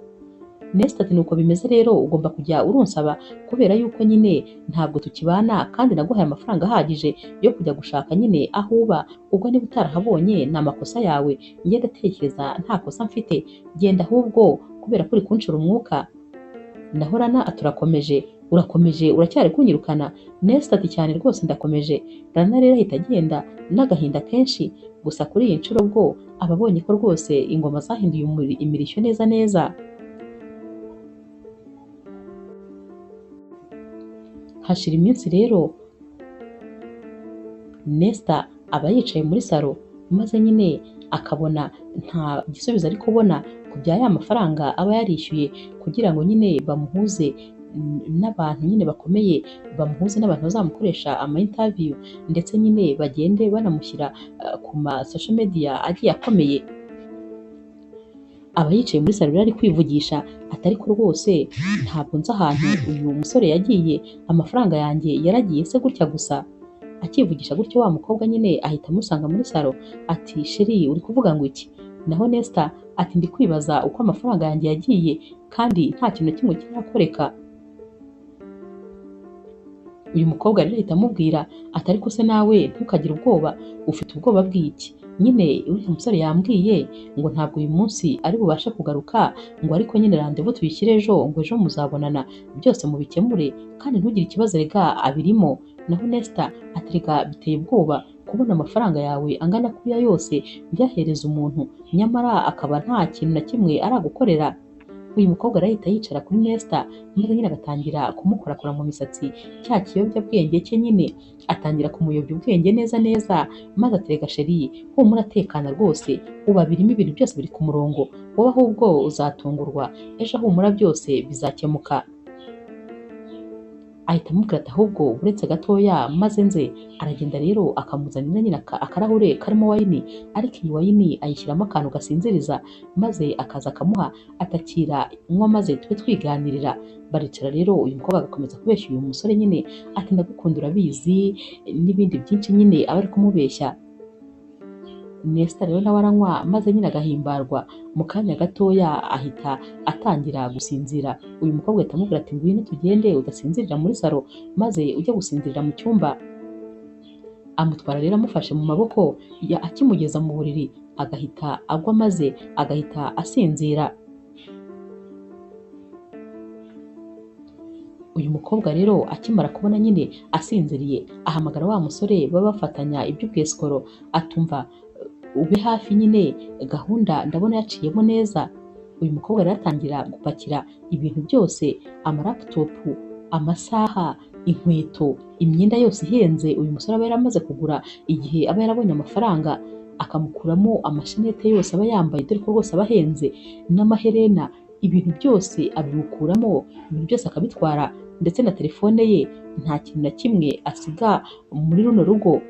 Nesta ati nuko bimeze rero, ugomba kujya urunsaba kubera yuko nyine ntabwo tukibana kandi naguhaye amafaranga ahagije yo kujya gushaka nyine aho uba, ubwo niba utarahabonye ni amakosa yawe, njye ndatekereza nta kosa mfite, genda ahubwo kubera ko uri kunshira umwuka. Naho Rana ati urakomeje, urakomeje, uracyari kunyirukana? Nesta ati cyane rwose ndakomeje. Rana rero ahita agenda n'agahinda kenshi, gusa kuri iyi nshuro bwo aba abonye ko rwose ingoma zahinduye imirishyo neza neza. Hashira iminsi rero Nesta aba yicaye muri salo, maze nyine akabona nta gisubizo ari kubona ku bya ya mafaranga aba yarishyuye kugira ngo nyine bamuhuze n'abantu nyine bakomeye, bamuhuze n'abantu bazamukoresha ama interview, ndetse nyine bagende banamushyira ku ma social media agiye akomeye. Aba yicaye muri salo rero ari kwivugisha ati ariko rwose ntabwo nzi ahantu uyu musore yagiye, amafaranga yanjye yaragiye se gutya gusa. Akivugisha gutyo wa mukobwa nyine ahita amusanga muri salo ati sheri uri kuvuga ngo iki? Naho Nesta ati ndi kwibaza uko amafaranga yanjye yagiye kandi nta kintu na kimwe kirakoreka. Uyu mukobwa rero ahita amubwira ati ariko se nawe ntukagire ubwoba, ufite ubwoba bw'iki? Nyine uriya musore yambwiye ngo ntabwo uyu munsi ari bubashe kugaruka, ngo ariko nyine randevu tuyishyire ejo, ngo ejo muzabonana byose mubikemure, kandi ntugire ikibazo rega abirimo. Naho Nesta ati rega biteye ubwoba kubona amafaranga yawe angana kuriya yose byahereza umuntu, nyamara akaba nta kintu na kimwe aragukorera. Uyu mukobwa arahita yicara kuri Nesta maze nyine agatangira kumukorakora mu misatsi, cya kiyobyabwenge cye nyine atangira kumuyobya ubwenge neza neza, maze aterega sheri humura atekana rwose, ubu abirimo ibintu byose biri ku murongo, wowe ahubwo uzatungurwa, ejo humura byose bizakemuka. Ahita amubwira ati ahubwo uretse gatoya maze nze. Aragenda rero akamuzanira nyine akarahure karimo wayini, ariko iyi wayini ayishyiramo akantu gasinziriza, maze akaza akamuha atakira nywa maze tube twiganirira. Baricara rero uyu mukobwa agakomeza kubeshya uyu musore nyine ati ndagukunda urabizi n'ibindi byinshi nyine aba ari kumubeshya. Nesta rero nawe aranywa maze nyine agahimbarwa, mu kanya gatoya ahita atangira gusinzira. Uyu mukobwa ahita amubwira ati ngwino tugende udasinzirira muri salo maze ujye gusinzirira mu cyumba. Amutwara rero amufashe mu maboko, akimugeza mu buriri agahita agwa maze agahita asinzira. Uyu mukobwa rero akimara kubona nyine asinziriye, ahamagara wa musore baba bafatanya iby'ubwesikoro, atumva ube hafi nyine gahunda ndabona yaciyemo neza. Uyu mukobwa rero atangira gupakira ibintu byose, amaraputopu, amasaha, inkweto, imyenda yose ihenze uyu musore aba yaramaze kugura igihe aba yarabonye amafaranga, akamukuramo amashenete yose aba yambaye dore ko rwose aba ahenze, n'amaherena, ibintu byose abimukuramo, ibintu byose akabitwara, ndetse na telefone ye nta kintu na kimwe asiga muri runo rugo.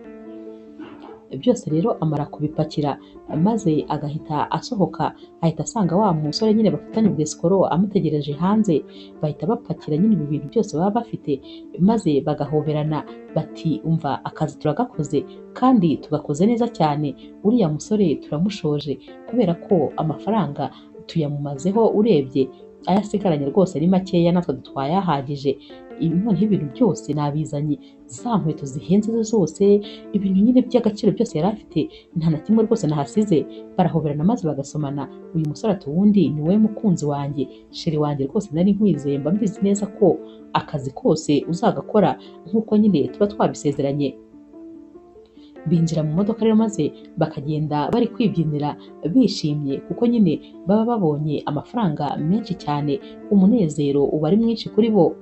Byose rero amara kubipakira maze agahita asohoka, ahita asanga wa musore nyine bafitanye ubwesikoro amutegereje hanze, bahita bapakira nyine ibi bintu byose baba bafite maze bagahoberana bati umva akazi turagakoze kandi tugakoze neza cyane, uriya musore turamushoje kubera ko amafaranga tuyamumazeho urebye aya asigaranye rwose ari makeya natwe dutwaye ahagije. Noneho ibintu byose nabizanye, za nkweto zihenze zose, ibintu nyine by'agaciro byose yari afite, nta na kimwe rwose nahasize. Barahoberana maze bagasomana. Uyu musore ati ubundi ni wowe mukunzi wanjye, chéri wanjye rwose nari nkwizeye, mba mbizi neza ko akazi kose uzagakora nk'uko nyine tuba twabisezeranye. Binjira mu modoka rero maze bakagenda bari kwibyinira bishimye, kuko nyine baba babonye amafaranga menshi cyane, umunezero uba ari mwinshi kuri bo.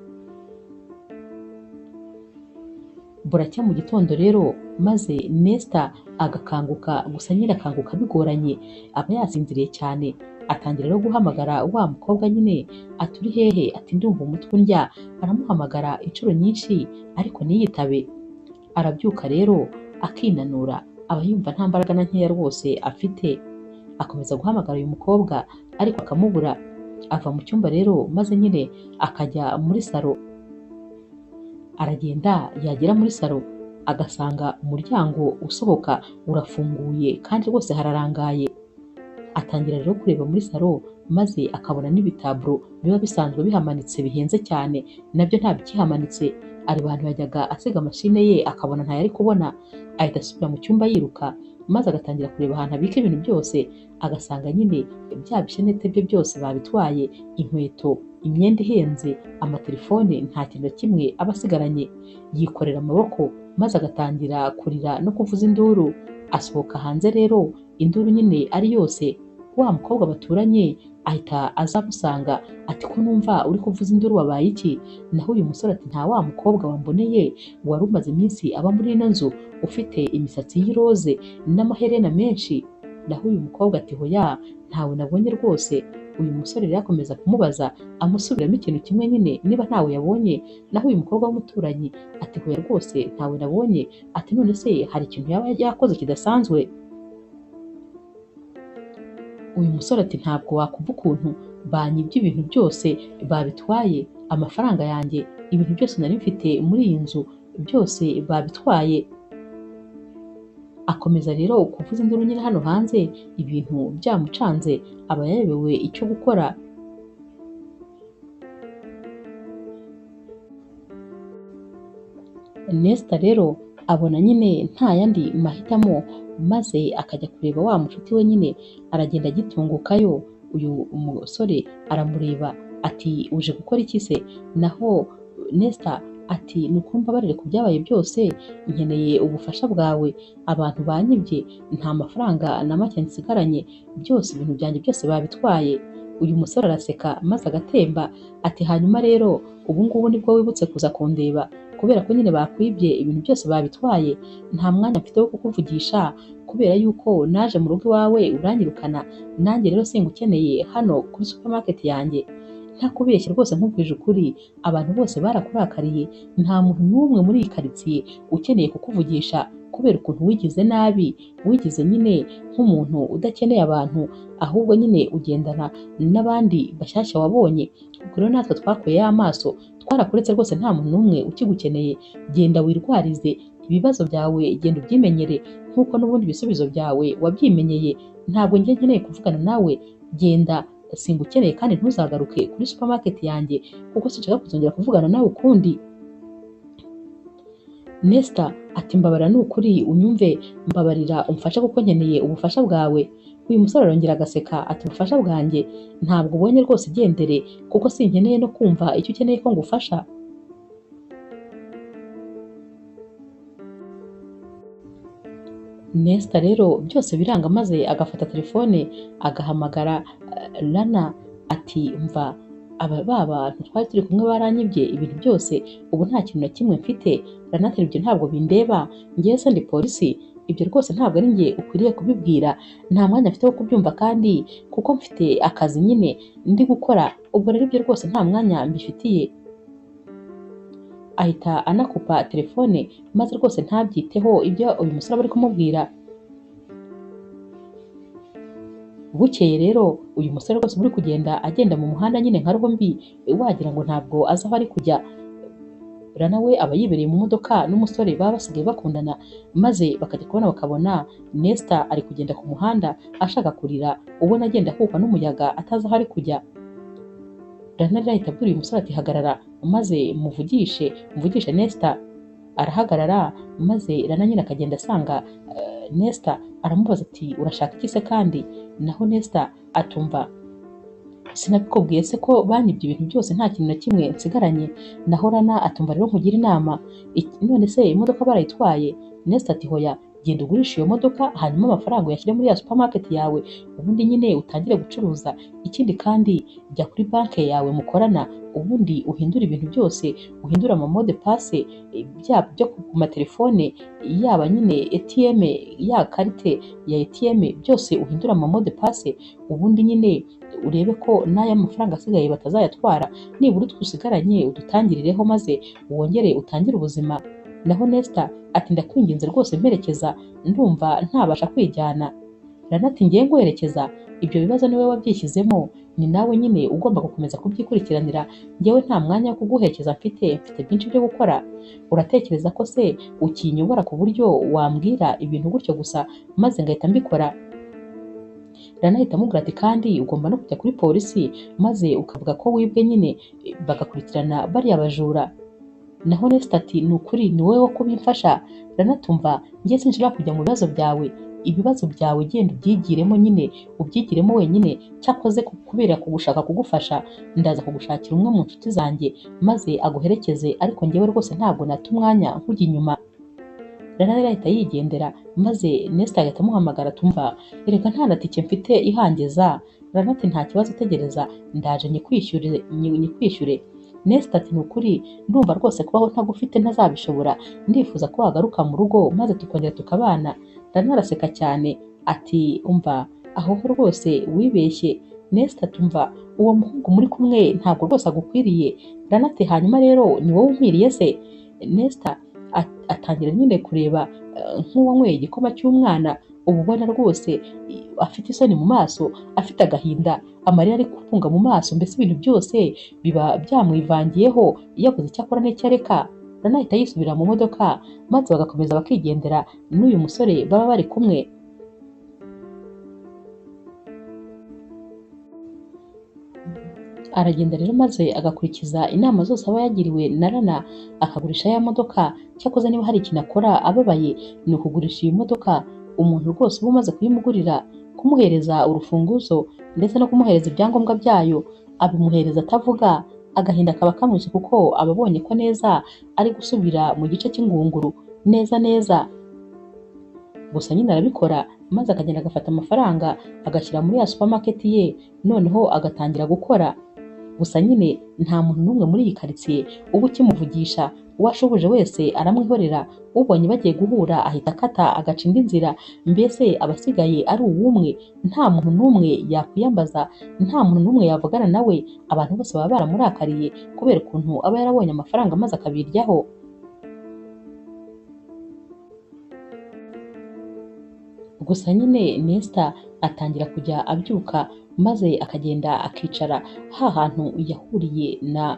Buracya mu gitondo rero maze Nesta agakanguka, gusa nyine akanguka bigoranye, aba yasinziriye cyane. Atangira rero guhamagara wa mukobwa nyine, ati uri hehe? Ati ndumva umutwe undya. Aramuhamagara inshuro nyinshi ariko ntiyitabe. Arabyuka rero akinanura, aba yumva nta mbaraga na nkeya rwose afite. Akomeza guhamagara uyu mukobwa ariko akamubura. Ava mu cyumba rero maze nyine akajya muri salo. Aragenda yagera muri salo agasanga umuryango usohoka urafunguye kandi rwose hararangaye. Atangira rero kureba muri salo maze akabona n'ibitaburo biba bisanzwe bihamanitse bihenze cyane, nabyo nta bikihamanitse. Areba ahantu yajyaga asiga mashine ye akabona ntayo ari kubona. Ahita asubira mu cyumba yiruka, maze agatangira kureba ahantu abika ibintu byose, agasanga nyine bya bishenete bye byose babitwaye, inkweto, imyenda ihenze, amatelefone, nta kintu na kimwe aba asigaranye. Yikorera amaboko maze agatangira kurira no kuvuza induru. Asohoka hanze rero induru nyine ari yose. Wa mukobwa baturanye ahita aza amusanga, ati ko numva uri kuvuza induru wabaye iki? Naho uyu musore ati nta wa mukobwa wamboneye wari umaze iminsi aba muri ino nzu, ufite imisatsi y'iroze n'amaherena menshi. Naho uyu mukobwa ati hoya, ntawe nabonye rwose. Uyu musore rero akomeza kumubaza amusubiramo ikintu kimwe nyine niba ntawe yabonye. Naho uyu mukobwa w'umuturanyi ati hoya rwose ntawe nabonye. Ati none se hari ikintu yaba yakoze kidasanzwe? Uyu musore ati ntabwo wakumva ukuntu banyibye ibintu byose, babitwaye, amafaranga yanjye, ibintu byose nari mfite muri iyi nzu byose babitwaye. Akomeza rero kuvuza induru nyine hano hanze, ibintu byamucanze, aba yayobewe icyo gukora. Nesta rero abona nyine nta yandi mahitamo, maze akajya kureba wa mushuti we nyine. Aragenda agitungukayo, uyu musore aramureba ati uje gukora iki se? Naho Nesta ati ni ukuri mbabarire ku byabaye byose, nkeneye ubufasha bwawe, abantu banyibye, nta mafaranga na make nsigaranye, byose ibintu byanjye byose babitwaye. Uyu musore araseka maze agatemba, ati hanyuma rero ubu ngubu nibwo wibutse kuza kundeba, kubera ko nyine bakwibye ibintu byose babitwaye, nta mwanya mfite wo kukuvugisha kubera yuko naje mu rugo iwawe uranyirukana, nanjye rero singukeneye hano kuri supermarket yanjye. Ntakubeshye rwose nkubwije ukuri, abantu bose barakurakariye, nta muntu n'umwe muri iyi karitsiye ukeneye kukuvugisha kubera ukuntu wigize nabi, wigize nyine nk'umuntu udakeneye abantu, ahubwo nyine ugendana n'abandi bashyashya wabonye. Ubwo rero natwe twakuyeyo amaso, twarakuretse rwose nta muntu n'umwe ukigukeneye, genda wirwarize ibibazo byawe, genda ubyimenyere nk'uko n'ubundi ibisubizo byawe wabyimenyeye, ntabwo njye nkeneye kuvugana nawe, genda singukeneye kandi ntuzagaruke kuri supermarket yanjye kuko sinshaka kuzongera kuvugana nawe ukundi. Nesta ati mbabarira ni ukuri unyumve, mbabarira umfashe kuko nkeneye ubufasha bwawe. Uyu musore arongera agaseka ati ubufasha bwanjye ntabwo ubonye rwose, igendere kuko sinkeneye no kumva icyo ukeneye ko ngufasha. Nesta rero byose biranga maze agafata telefone agahamagara Lana ati mva aba ba bantu twari turi kumwe baranyibye ibintu byose, ubu nta kintu na kimwe mfite. Lana ati ibyo ntabwo bindeba, njyewe se ndi polisi, ibyo rwose ntabwo ari njye ukwiriye kubibwira, nta mwanya mfite wo kubyumva kandi kuko mfite akazi nyine ndi gukora, ubwo rero ibyo rwose nta mwanya mbifitiye. Ahita anakupa telefone maze rwose ntabyiteho ibyo uyu musore aba ari kumubwira. Bukeye rero uyu musore rwose uri kugenda agenda mu muhanda nyine nka roho mbi, wagira ngo ntabwo azi aho ari kujya. Rana we aba yibereye mu modoka n'umusore baba basigaye bakundana, maze bakajya kubona bakabona Nesta ari kugenda ku muhanda ashaka kurira, ubona agenda ahuhwa n'umuyaga atazi aho ari kujya. Rana rero ahita abwira uyu musore ati hagarara, maze muvugishe mvugishe Nesta. Arahagarara maze Rana nyine akagenda asanga Nesta, aramubaza ati urashaka iki se kandi? Naho Nesta atumva sinabikubwiye se ko banyibye ibintu byose nta kintu na kimwe nsigaranye? Naho Rana atumva rero nkugira inama, none se imodoka barayitwaye? Nesta ati hoya, genda ugurishe iyo modoka hanyuma amafaranga uyashyire muri ya supermarket yawe, ubundi nyine utangire gucuruza. Ikindi kandi jya kuri banki yawe mukorana, ubundi uhindure ibintu byose, uhindure ama mot de passe byaba byo ku matelefone, yaba nyine ATM, ya karite ya ATM, byose uhindure ama mot de passe, ubundi nyine urebe ko n'aya mafaranga asigaye batazayatwara, nibura utwo usigaranye udutangirireho maze wongere utangire ubuzima. Naho Nesta ati ndakwinginze rwose mperekeza, ndumva ntabasha kwijyana. Rana ati ngiye nguherekeza, ibyo bibazo niwe wabyishyizemo, ni nawe nyine ugomba gukomeza kubyikurikiranira, njyewe nta mwanya wo kuguherekeza mfite, mfite byinshi byo gukora. Uratekereza ko se ukinyobora ku buryo wambwira ibintu gutyo gusa maze ngahita mbikora? Rana ahita amubwira ati kandi ugomba no kujya kuri polisi maze ukavuga ko wibwe nyine, bagakurikirana bariya bajura. Naho Nesta ati ni ukuri ni wowe wo kubimfasha. Rana atumva njye sinshobora kujya mu bibazo byawe, ibibazo byawe genda ubyigiremo nyine, ubyigiremo wenyine, cyakoze kubera kugushaka kugufasha ndaza kugushakira umwe mu nshuti zanjye maze aguherekeze, ariko njyewe rwose ntabwo nata umwanya nkujya inyuma. Rana rero ahita yigendera maze Nesta agahita amuhamagara atumva erega nta na tike mfite ihangeza. Rana ati nta kibazo tegereza ndaje nyikwishyure. Nesta ati ni ukuri ndumva rwose kubaho ntagufite ntazabishobora, ndifuza ko wagaruka mu rugo maze tukongera tukabana. Rana araseka cyane ati umva aho rwose wibeshye. Nesta atumva uwo muhungu muri kumwe ntabwo rwose agukwiriye. Rana ati hanyuma rero ni wowe unkwiriye se? Nesta atangira nyine kureba nk'uwanyweye igikoma cy'umwana, uba ubona rwose afite isoni mu maso, afite agahinda, amarira ari kufunga mu maso, mbese ibintu byose biba byamwivangiyeho, yabuze icyo akora n'icyo areka. Rana ahita yisubira mu modoka maze bagakomeza bakigendera n'uyu musore baba bari kumwe. Aragenda rero maze agakurikiza inama zose aba yagiriwe na Rana, akagurisha ya modoka. Cyakoze niba hari ikintu akora ababaye ni ukugurisha iyi modoka. Umuntu rwose uba umaze kuyimugurira, kumuhereza urufunguzo ndetse no kumuhereza ibyangombwa byayo, abimuhereza atavuga, agahinda kaba kamwishe kuko aba abonye ko neza ari gusubira mu gice cy'ingunguru neza neza. Gusa nyine arabikora maze akagenda agafata amafaranga agashyira muri ya supermarket ye, noneho agatangira gukora. Gusa nyine nta muntu n'umwe muri iyi karitsiye uba ukimuvugisha, uwo ashoboje wese aramwihorera, ubonye bagiye guhura ahita akata agaca indi nzira, mbese aba asigaye ari uw'umwe, nta muntu n'umwe yakwiyambaza, nta muntu n'umwe yavugana nawe, abantu bose baba baramurakariye kubera ukuntu aba yarabonye amafaranga maze akabiryaho. Gusa nyine Nesta atangira kujya abyuka maze akagenda akicara ha hantu yahuriye na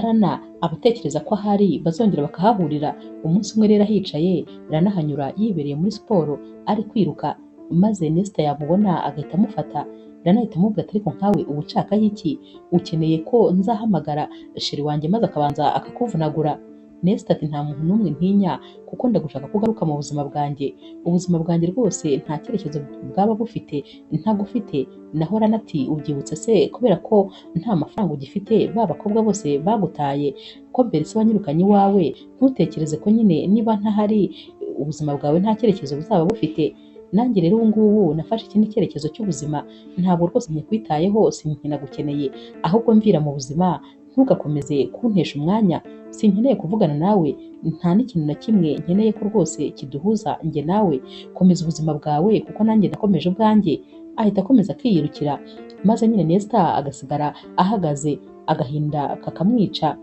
Rana, abatekereza ko ahari bazongera bakahahurira. Umunsi umwe rero ahicaye, Rana ahanyura yibereye muri siporo ari kwiruka, maze Nesta yamubona agahita amufata. Rana ahita amubwira ati ariko nkawe uba unshakaho iki? Ukeneye ko nzahamagara sheri wanjye maze akabanza akakuvunagura? Nesta ati nta muntu n'umwe ntinya kuko ndagushaka ko ugaruka mu buzima bwanjye, ubuzima bwanjye rwose nta cyerekezo bwaba bufite ntagufite. Naho Rana ati ubyibutse se kubera ko nta mafaranga ugifite, ba bakobwa bose bagutaye, ko mbere se wanyirukanye iwawe, ntutekereze ko nyine niba ntahari ubuzima bwawe nta cyerekezo buzaba bufite. Nanjye rero ubu ngubu nafashe ikindi cyerekezo cy'ubuzima, ntabwo rwose nkikwitayeho, sinkinagukeneye, ahubwo mvira mu buzima, ntugakomeze kuntesha umwanya, sinkeneye kuvugana nawe, nta n'ikintu na kimwe nkeneye ko rwose kiduhuza njye nawe, komeza ubuzima bwawe kuko nanjye nakomeje ubwanjye. Ahita akomeza akiyirukira, maze nyine Nesta agasigara ahagaze, agahinda kakamwica.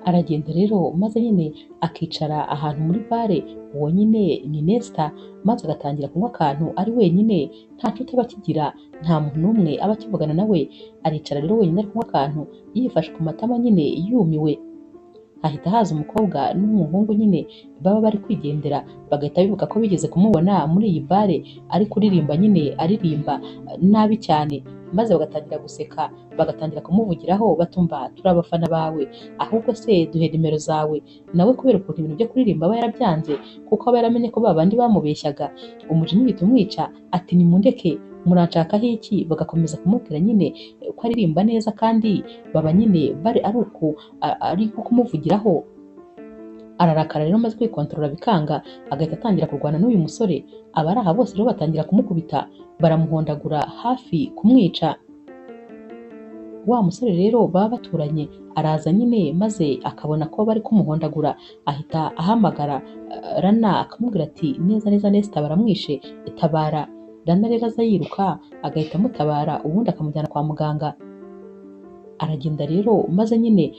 Aragenda rero maze nyine akicara ahantu muri bare, uwo nyine ni Nesta, maze agatangira kunywa akantu ari wenyine, nta nshuti aba akigira, nta muntu n'umwe aba akivugana nawe. Aricara rero wenyine ari kunywa akantu, yifashe ku matama nyine yumiwe. Hahita haza umukobwa n'umuhungu nyine baba bari kwigendera, bagahita bibuka ko bigeze kumubona muri iyi bare ari kuririmba nyine aririmba nabi cyane, maze bagatangira guseka, bagatangira kumuvugiraho batumva turi abafana bawe, ahubwo se duhe nimero zawe. Nawe kubera ukuntu ibintu byo kuririmba aba yarabyanze, kuko aba yaramenye ko ba bandi bamubeshyaga, umujinya uhita umwica ati nimundeke muranshakaho iki? Bagakomeza kumubwira nyine ko aririmba neza kandi baba nyine bari ari uku ari nko kumuvugiraho. Ararakara rero maze kwikontorora bikanga, agahita atangira kurwana n'uyu musore. Abari aha bose rero batangira kumukubita, baramuhondagura hafi kumwica. Wa musore rero baba baturanye araza nyine maze akabona ko bari kumuhondagura, ahita ahamagara Rana akamubwira ati neza neza Nesta baramwishe, tabara. Rana rero aza yiruka agahita amutabara, ubundi akamujyana kwa muganga. Aragenda rero maze nyine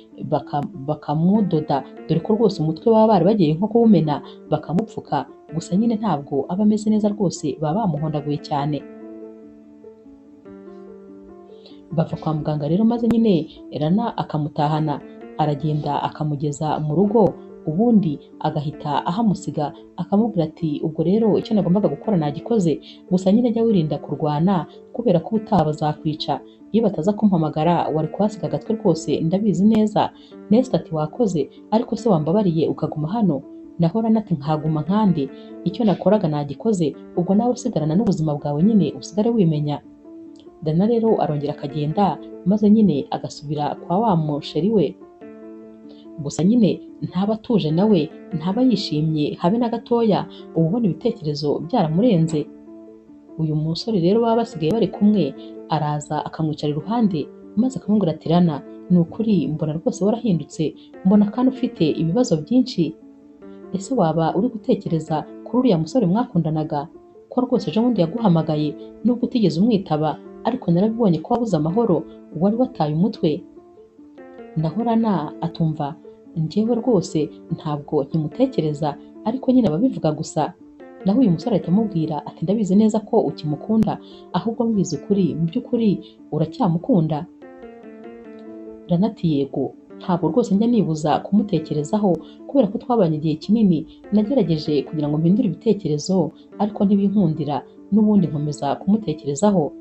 bakamudoda, dore ko rwose umutwe baba bari bagiye nko kuwumena, bakamupfuka. Gusa nyine ntabwo aba ameze neza rwose, baba bamuhondaguye cyane. Bava kwa muganga rero maze nyine Rana akamutahana, aragenda akamugeza mu rugo, ubundi agahita ahamusiga akamubwira ati ubwo rero icyo nagombaga gukora nagikoze, gusa nyine jya wirinda kurwana kubera ko ubutaha bazakwica, iyo bataza kumpamagara wari kuhasiga agatwe rwose ndabizi neza. Nesta ati wakoze, ariko se wambabariye ukaguma hano? Naho Rana ati nkaguma nkande, icyo nakoraga nagikoze, ubwo nawe usigarana n'ubuzima bwawe nyine usigare wimenya. Dana rero arongera akagenda maze nyine agasubira kwa wa musheri we. Gusa nyine ntaba atuje nawe, ntaba yishimye habe na gatoya, uba ubona ibitekerezo byaramurenze. Uyu musore rero baba basigaye bari kumwe, araza akamwicara iruhande maze akamubwira ati Rana, ni ukuri mbona rwose warahindutse, mbona kandi ufite ibibazo byinshi. Ese waba uri gutekereza kuri uriya musore mwakundanaga, ko rwose ejo bundi yaguhamagaye nubwo utigeze umwitaba, ariko narabibonye ko wabuze amahoro, wari wataye umutwe. Naho Rana atumva njyewe rwose ntabwo nkimutekereza, ariko nyine ababivuga gusa. Naho uyu musore ahita amubwira ati ndabizi neza ko ukimukunda, ahubwo mbwiza ukuri, mu by'ukuri uracyamukunda? Rana ati yego, ntabwo rwose njya nibuza kumutekerezaho kubera ko twabanye igihe kinini, nagerageje kugira ngo mpindure ibitekerezo ariko ntibinkundira, n'ubundi nkomeza kumutekerezaho.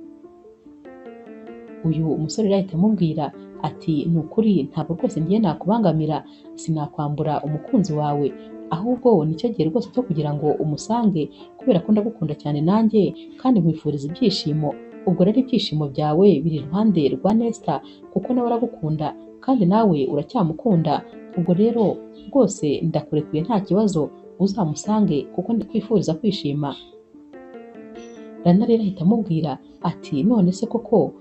Uyu musore rero ahita amubwira ati ni ukuri ntabwo rwose ngiye nakubangamira, sinakwambura umukunzi wawe, ahubwo nicyo gihe rwose cyo kugira ngo umusange kubera ko ndagukunda cyane nanjye kandi nkwifuriza ibyishimo. Ubwo rero ibyishimo byawe biri iruhande rwa Nesta kuko nawe aragukunda kandi nawe uracyamukunda, ubwo rero rwose ndakurekuye nta kibazo, uzamusange kuko ndikwifuriza kwishima. Rana rero ahita amubwira ati none se koko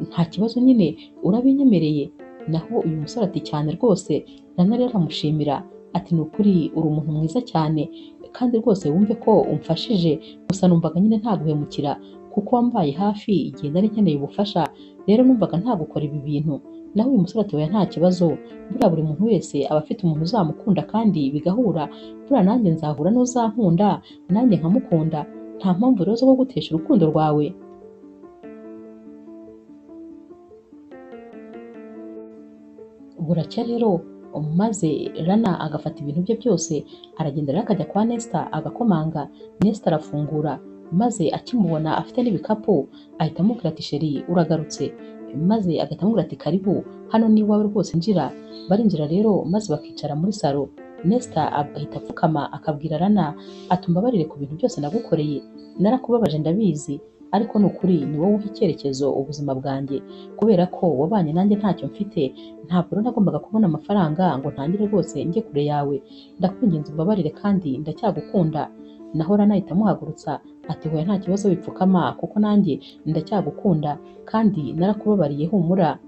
nta kibazo nyine urabinyemereye? Naho uyu musore ati cyane rwose. Rana rero aramushimira ati ni ukuri uri umuntu mwiza cyane kandi rwose wumve ko umfashije, gusa numvaga nyine ntaguhemukira kuko wambaye hafi igihe nari nkeneye ubufasha, rero numvaga ntagukora ibi bintu. Naho uyu musore ati oya nta kibazo, buriya buri muntu wese aba afite umuntu uzamukunda kandi bigahura, buriya nanjye nzahura n'uzankunda nanjye nkamukunda, nta mpamvu rero zo kugutesha urukundo rwawe. Buracya rero maze Rana agafata ibintu bye byose aragenda rero akajya kwa Nesta agakomanga. Nesta arafungura maze akimubona afite n'ibikapu ahita amubwira ati sheri uragarutse, maze agahita amubwira ati karibu hano ni iwawe rwose njira. Barinjira rero maze bakicara muri salo. Nesta agahita apfukama akabwira Rana ati umbabarire ku bintu byose nagukoreye, narakubabaje ndabizi, ariko ni ukuri ni wowe uha icyerekezo ubuzima bwanjye, kubera ko wabanye nanjye ntacyo mfite, ntabwo rero nagombaga kubona amafaranga ngo ntangire rwose njye kure yawe, ndakwinginze umbabarire kandi ndacyagukunda. Naho Rana ahita amuhagurutsa ati hoya nta kibazo wipfukama kuko nanjye ndacyagukunda kandi narakubabariye humura.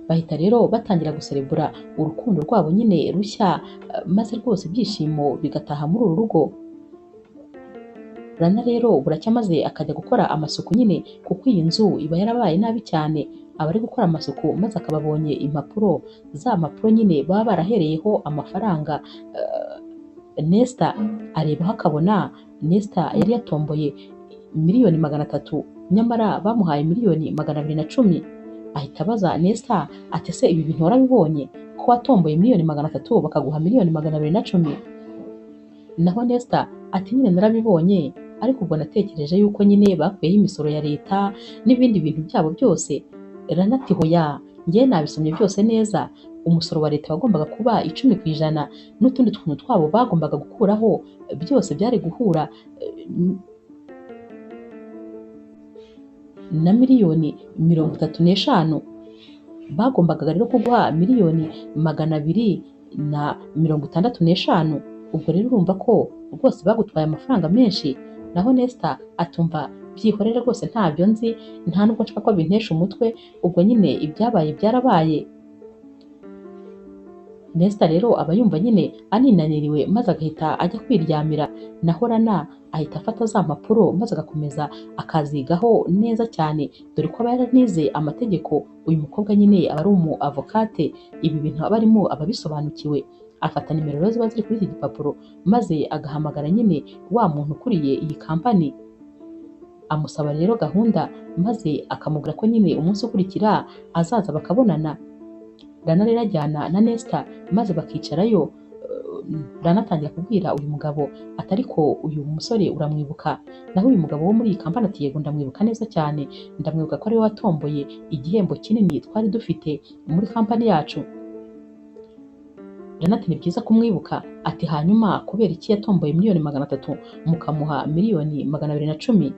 Bahita rero batangira guserebura urukundo rwabo nyine rushya, maze rwose ibyishimo bigataha muri uru rugo. Rana rero buracya maze akajya gukora amasuku nyine kuko iyi nzu iba yarabaye nabi cyane, aba ari gukora amasuku maze akaba abonye impapuro, za mpapuro nyine baba barahereyeho amafaranga. Nesta arebaho akabona Nesta yari yatomboye 300 miliyoni. nyamara bamuhaye 210,000,000. Ahita abaza Nesta ati ese ibi bintu warabibonye ko watomboye 300,000,000 bakaguha 210,000,000? Naho Nesta ati nyine narabibonye, ariko ubwo natekereje yuko nyine bakuyeho imisoro ya leta n'ibindi bintu byabo byose. Rana ati hoya, njye nabisomye byose neza, umusoro wa leta wagombaga kuba 10% n'utundi tuntu twabo bagombaga gukuraho, byose byari guhura na 35,000,000. Bagombaga rero kuguha 265,000,000. Ubwo rero urumva ko rwose bagutwaye amafaranga menshi. Naho Nesta atumva byihorere rwose ntabyo nzi, nta nubwo nshaka ko bintesha umutwe, ubwo nyine ibyabaye byarabaye. Nesta rero aba yumva nyine aninaniriwe maze agahita ajya kwiryamira. Naho Rana ahita afata za mpapuro maze agakomeza akazigaho neza cyane, dore ko aba yaranize amategeko. Uyu mukobwa nyine aba ari umu avocate, ibi bintu aba arimo aba abisobanukiwe. Afata nimero rero ziba ziri kuri iki gipapuro maze agahamagara nyine wa muntu ukuriye iyi kampani, amusaba rero gahunda maze akamubwira ko nyine umunsi ukurikira azaza bakabonana. Rana rero ajyana na Nesta maze bakicarayo. Rana atangira kubwira uyu mugabo ati ariko uyu musore uramwibuka? Naho uyu mugabo wo muri iyi kampani ati yego ndamwibuka neza cyane, ndamwibuka ko ariwe watomboye igihembo kinini twari dufite muri kampani yacu. Rana ati ni byiza kumwibuka, ati hanyuma kubera iki yatomboye 300,000,000 mukamuha 210,000,000?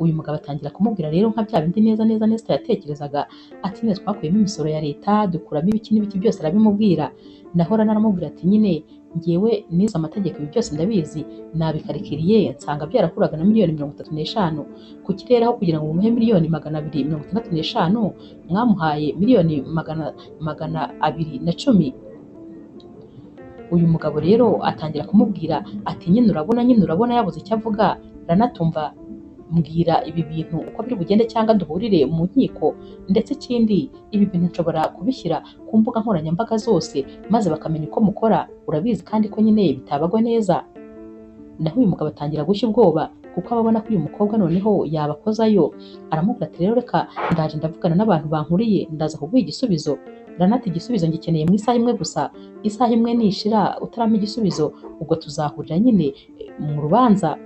Uyu mugabo atangira kumubwira rero nka bya bindi neza neza Nesta yatekerezaga, ati nyine twakuyemo imisoro ya leta dukuramo ibiki n'ibiki byose arabimubwira. Naho Rana aramubwira ati nyine njyewe nize amategeko ibi byose ndabizi, nabikarikiriye nsanga byarakuraga na 35,000,000. Kuki rero aho kugira ngo mumuhe 265,000,000 mwamuhaye 210,000,000? Uyu mugabo rero atangira kumubwira ati nyine urabona, nyine urabona yabuze icyo avuga. Rana atumva mbwira ibi bintu uko biri bugende cyangwa duhurire mu nkiko, ndetse ikindi ibi bintu nshobora kubishyira ku mbuga nkoranyambaga zose maze bakamenya uko mukora, urabizi kandi ko nyine bitabagwa neza. Naho uyu mugabo atangira gushya ubwoba kuko aba abona ko uyu mukobwa noneho yabakozayo. Aramubwira ati rero reka ndaje ndavugana n'abantu bankuriye, ndaza kuguha igisubizo. Rana ati igisubizo ngikeneye mu isaha imwe gusa, isaha imwe nishira utarampa igisubizo ubwo tuzahurira nyine mu rubanza.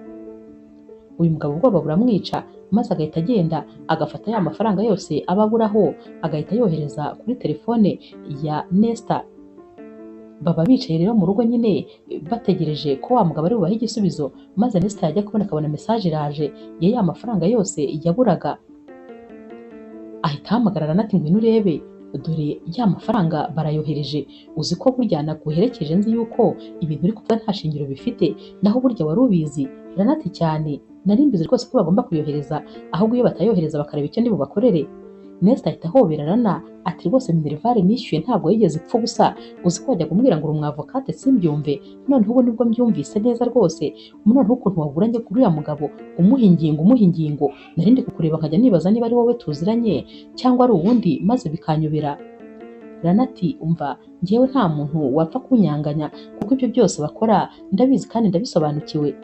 Uyu mugabo ubwoba buramwica maze agahita agenda agafata ya mafaranga yose aba aburaho agahita yohereza kuri telefone ya Nesta. Baba bicaye rero mu rugo nyine bategereje ko wa mugabo ari bubahe igisubizo, maze Nesta yajya kubona akabona message iraje ya ya mafaranga yose yaburaga. Ahita ahamagara Rana ati ngwino urebe, dore ya mafaranga barayohereje, uzi ko burya naguherekeje nzi yuko ibintu uri kuvuga nta shingiro bifite, naho burya wari ubizi. Rana ati cyane, nari mbizi rwose ko bagomba kuyohereza, ahubwo iyo batayohereza bakareba icyo ndi bubakorere. Nesta ahita ahobera Rana ati rwose minerivare nishyuye ntabwo yigeze ipfa ubusa, uzi ko wajya kumbwira ngo uri umwavokate simbyumve, noneho ubu nibwo mbyumvise neza rwose, noneho ukuntu waburanye kuri uriya mugabo umuha ingingo umuha ingingo, nari ndi kukureba nkajya nibaza niba ari wowe tuziranye cyangwa ari uwundi maze bikanyobera. Rana ati umva njyewe nta muntu wapfa kunyanganya kuko ibyo byose bakora ndabizi kandi ndabisobanukiwe.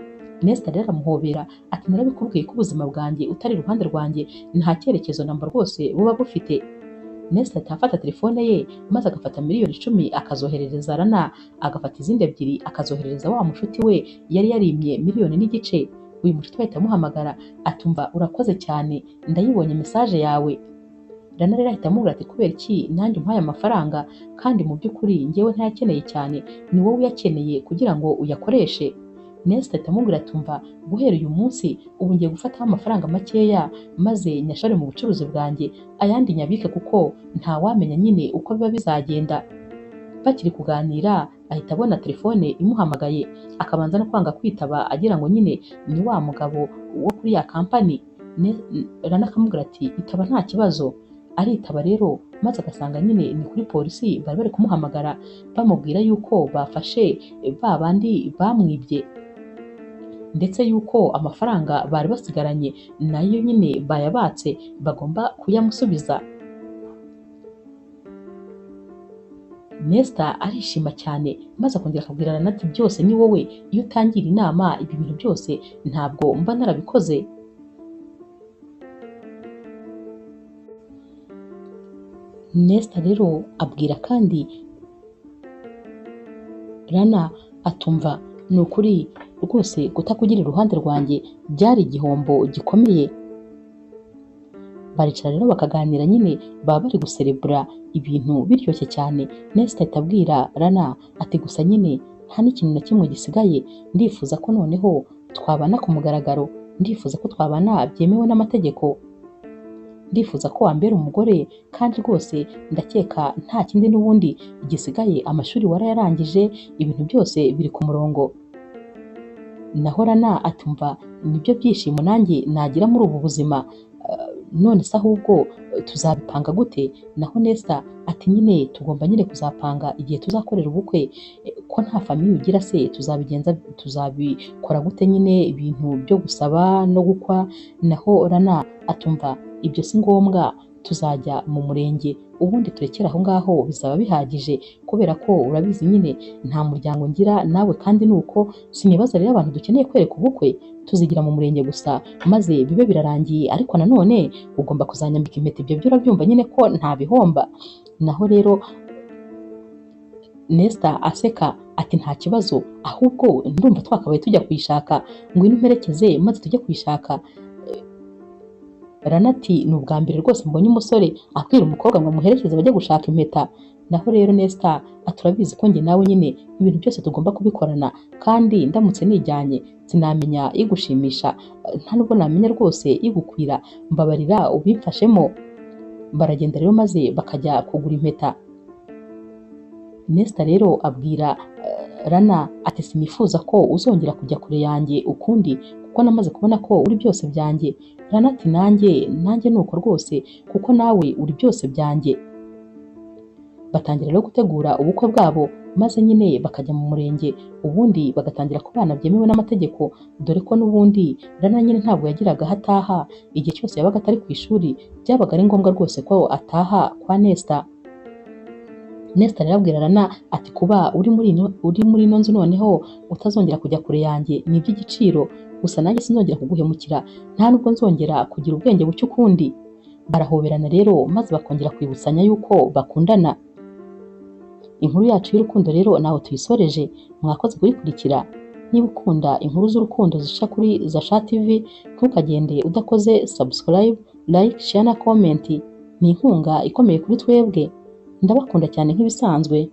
Nesta rero aramuhobera ati narabikubwiye ko ubuzima bwanjye utari iruhande rwanjye nta cyerekezo namba rwose buba bufite. Nesta ahita afata telefone ye maze agafata 10,000,000 akazoherereza Rana, agafata izindi 2 akazoherereza wa mushuti we yari yarimye 1.5 miliyoni. Uyu mushuti we ahita amuhamagara atumva urakoze cyane ndayibonye message yawe. Rana rero ahita amubwira ati kubera iki nanjye umpaye amafaranga kandi mu by'ukuri njyewe ntayakeneye cyane, ni wowe uyakeneye kugira ngo uyakoreshe. Nesta ahita amubwira ati umva guhera uyu munsi ubu ngiye gufataho amafaranga makeya maze nyashore mu bucuruzi bwanjye, ayandi nyabike kuko ntawamenya nyine uko biba bizagenda. Bakiri kuganira ahita abona telefone imuhamagaye, akabanza no kwanga kwitaba agira ngo nyine ni wa mugabo wo kuri ya kampani. Rana akamubwira ati itaba nta kibazo. Aritaba rero maze agasanga nyine ni kuri polisi bari bari kumuhamagara bamubwira yuko bafashe ba bandi bamwibye, ndetse yuko amafaranga bari basigaranye nayo nyine bayabatse bagomba kuyamusubiza. Nesta arishima cyane maze akongera akabwira Rana ati byose ni wowe, iyo utangira inama ibi bintu byose ntabwo mba narabikoze. Nesta rero abwira kandi Rana atumva ni ukuri rwose kutakugira iruhande rwanjye byari igihombo gikomeye. Baricara rero bakaganira nyine, baba bari guserebura ibintu biryoshye cyane. Nesta ahita abwira Rana ati gusa nyine nta n'ikintu na kimwe gisigaye, ndifuza ko noneho twabana ku mugaragaro, ndifuza ko twabana byemewe n'amategeko, ndifuza ko wambera umugore, kandi rwose ndakeka nta kindi n'ubundi gisigaye, amashuri warayarangije, ibintu byose biri ku murongo. Naho Rana atumva nibyo byishimo nanjye nagira muri ubu buzima, none se ahubwo tuzabipanga gute? Naho Nesta ati nyine tugomba nyine kuzapanga igihe tuzakorera ubukwe, ko nta famiye ugira se tuzabigenza, tuzabikora gute nyine ibintu byo gusaba no gukwa? Naho Rana atumva ibyo si ngombwa, tuzajya mu murenge ubundi turekere aho ngaho bizaba bihagije, kubera ko urabizi nyine nta muryango ngira nawe kandi nuko sinibaza rero abantu dukeneye kwereka ubukwe, tuzigira mu murenge gusa maze bibe birarangiye, ariko nanone ugomba kuzanyambika impeta, ibyo byo urabyumva nyine ko ntabihomba. Naho rero Nesta aseka ati nta kibazo, ahubwo ndumva twakabaye tujya kuyishaka, ngwino umperekeze maze tujye kuyishaka. Rana ati ni ubwa mbere rwose mbonye umusore abwira umukobwa ngo amuherekeze bajye gushaka impeta. Naho rero Nesta ati urabizi ko njye nawe nyine ibintu byose tugomba kubikorana, kandi ndamutse nijyanye sinamenya igushimisha, nta nubwo namenya rwose igukwira, mbabarira ubimfashemo. Baragenda rero maze bakajya kugura impeta. Nesta rero abwira Rana ati sinifuza ko uzongera kujya kure yanjye ukundi, kuko namaze kubona ko uri byose byanjye. Rana ati nanjye nuko rwose, kuko nawe uri byose byanjye. Batangira rero gutegura ubukwe bwabo, maze nyine bakajya mu murenge, ubundi bagatangira kubana byemewe n'amategeko, dore ko n'ubundi Rana nyine ntabwo yagiraga aho ataha, igihe cyose yabaga atari ku ishuri byabaga ari ngombwa rwose ko ataha kwa Nesta. Nesta rero abwira Rana ati kuba uri muri ino nzu noneho utazongera kujya kure yanjye ni iby'igiciro, gusa nanjye sinzongera kuguhemukira, nta nubwo nzongera kugira ubwenge buke ukundi. Barahoberana rero maze bakongera kwibutsanya yuko bakundana. Inkuru yacu y'urukundo rero naho tuyisoreje, mwakoze kuyikurikira. Niba ukunda inkuru z'urukundo zica kuri Zasha TV, ntukagende udakoze subscribe, like, share na comment. Ni inkunga ikomeye kuri twebwe. Ndabakunda cyane nk'ibisanzwe.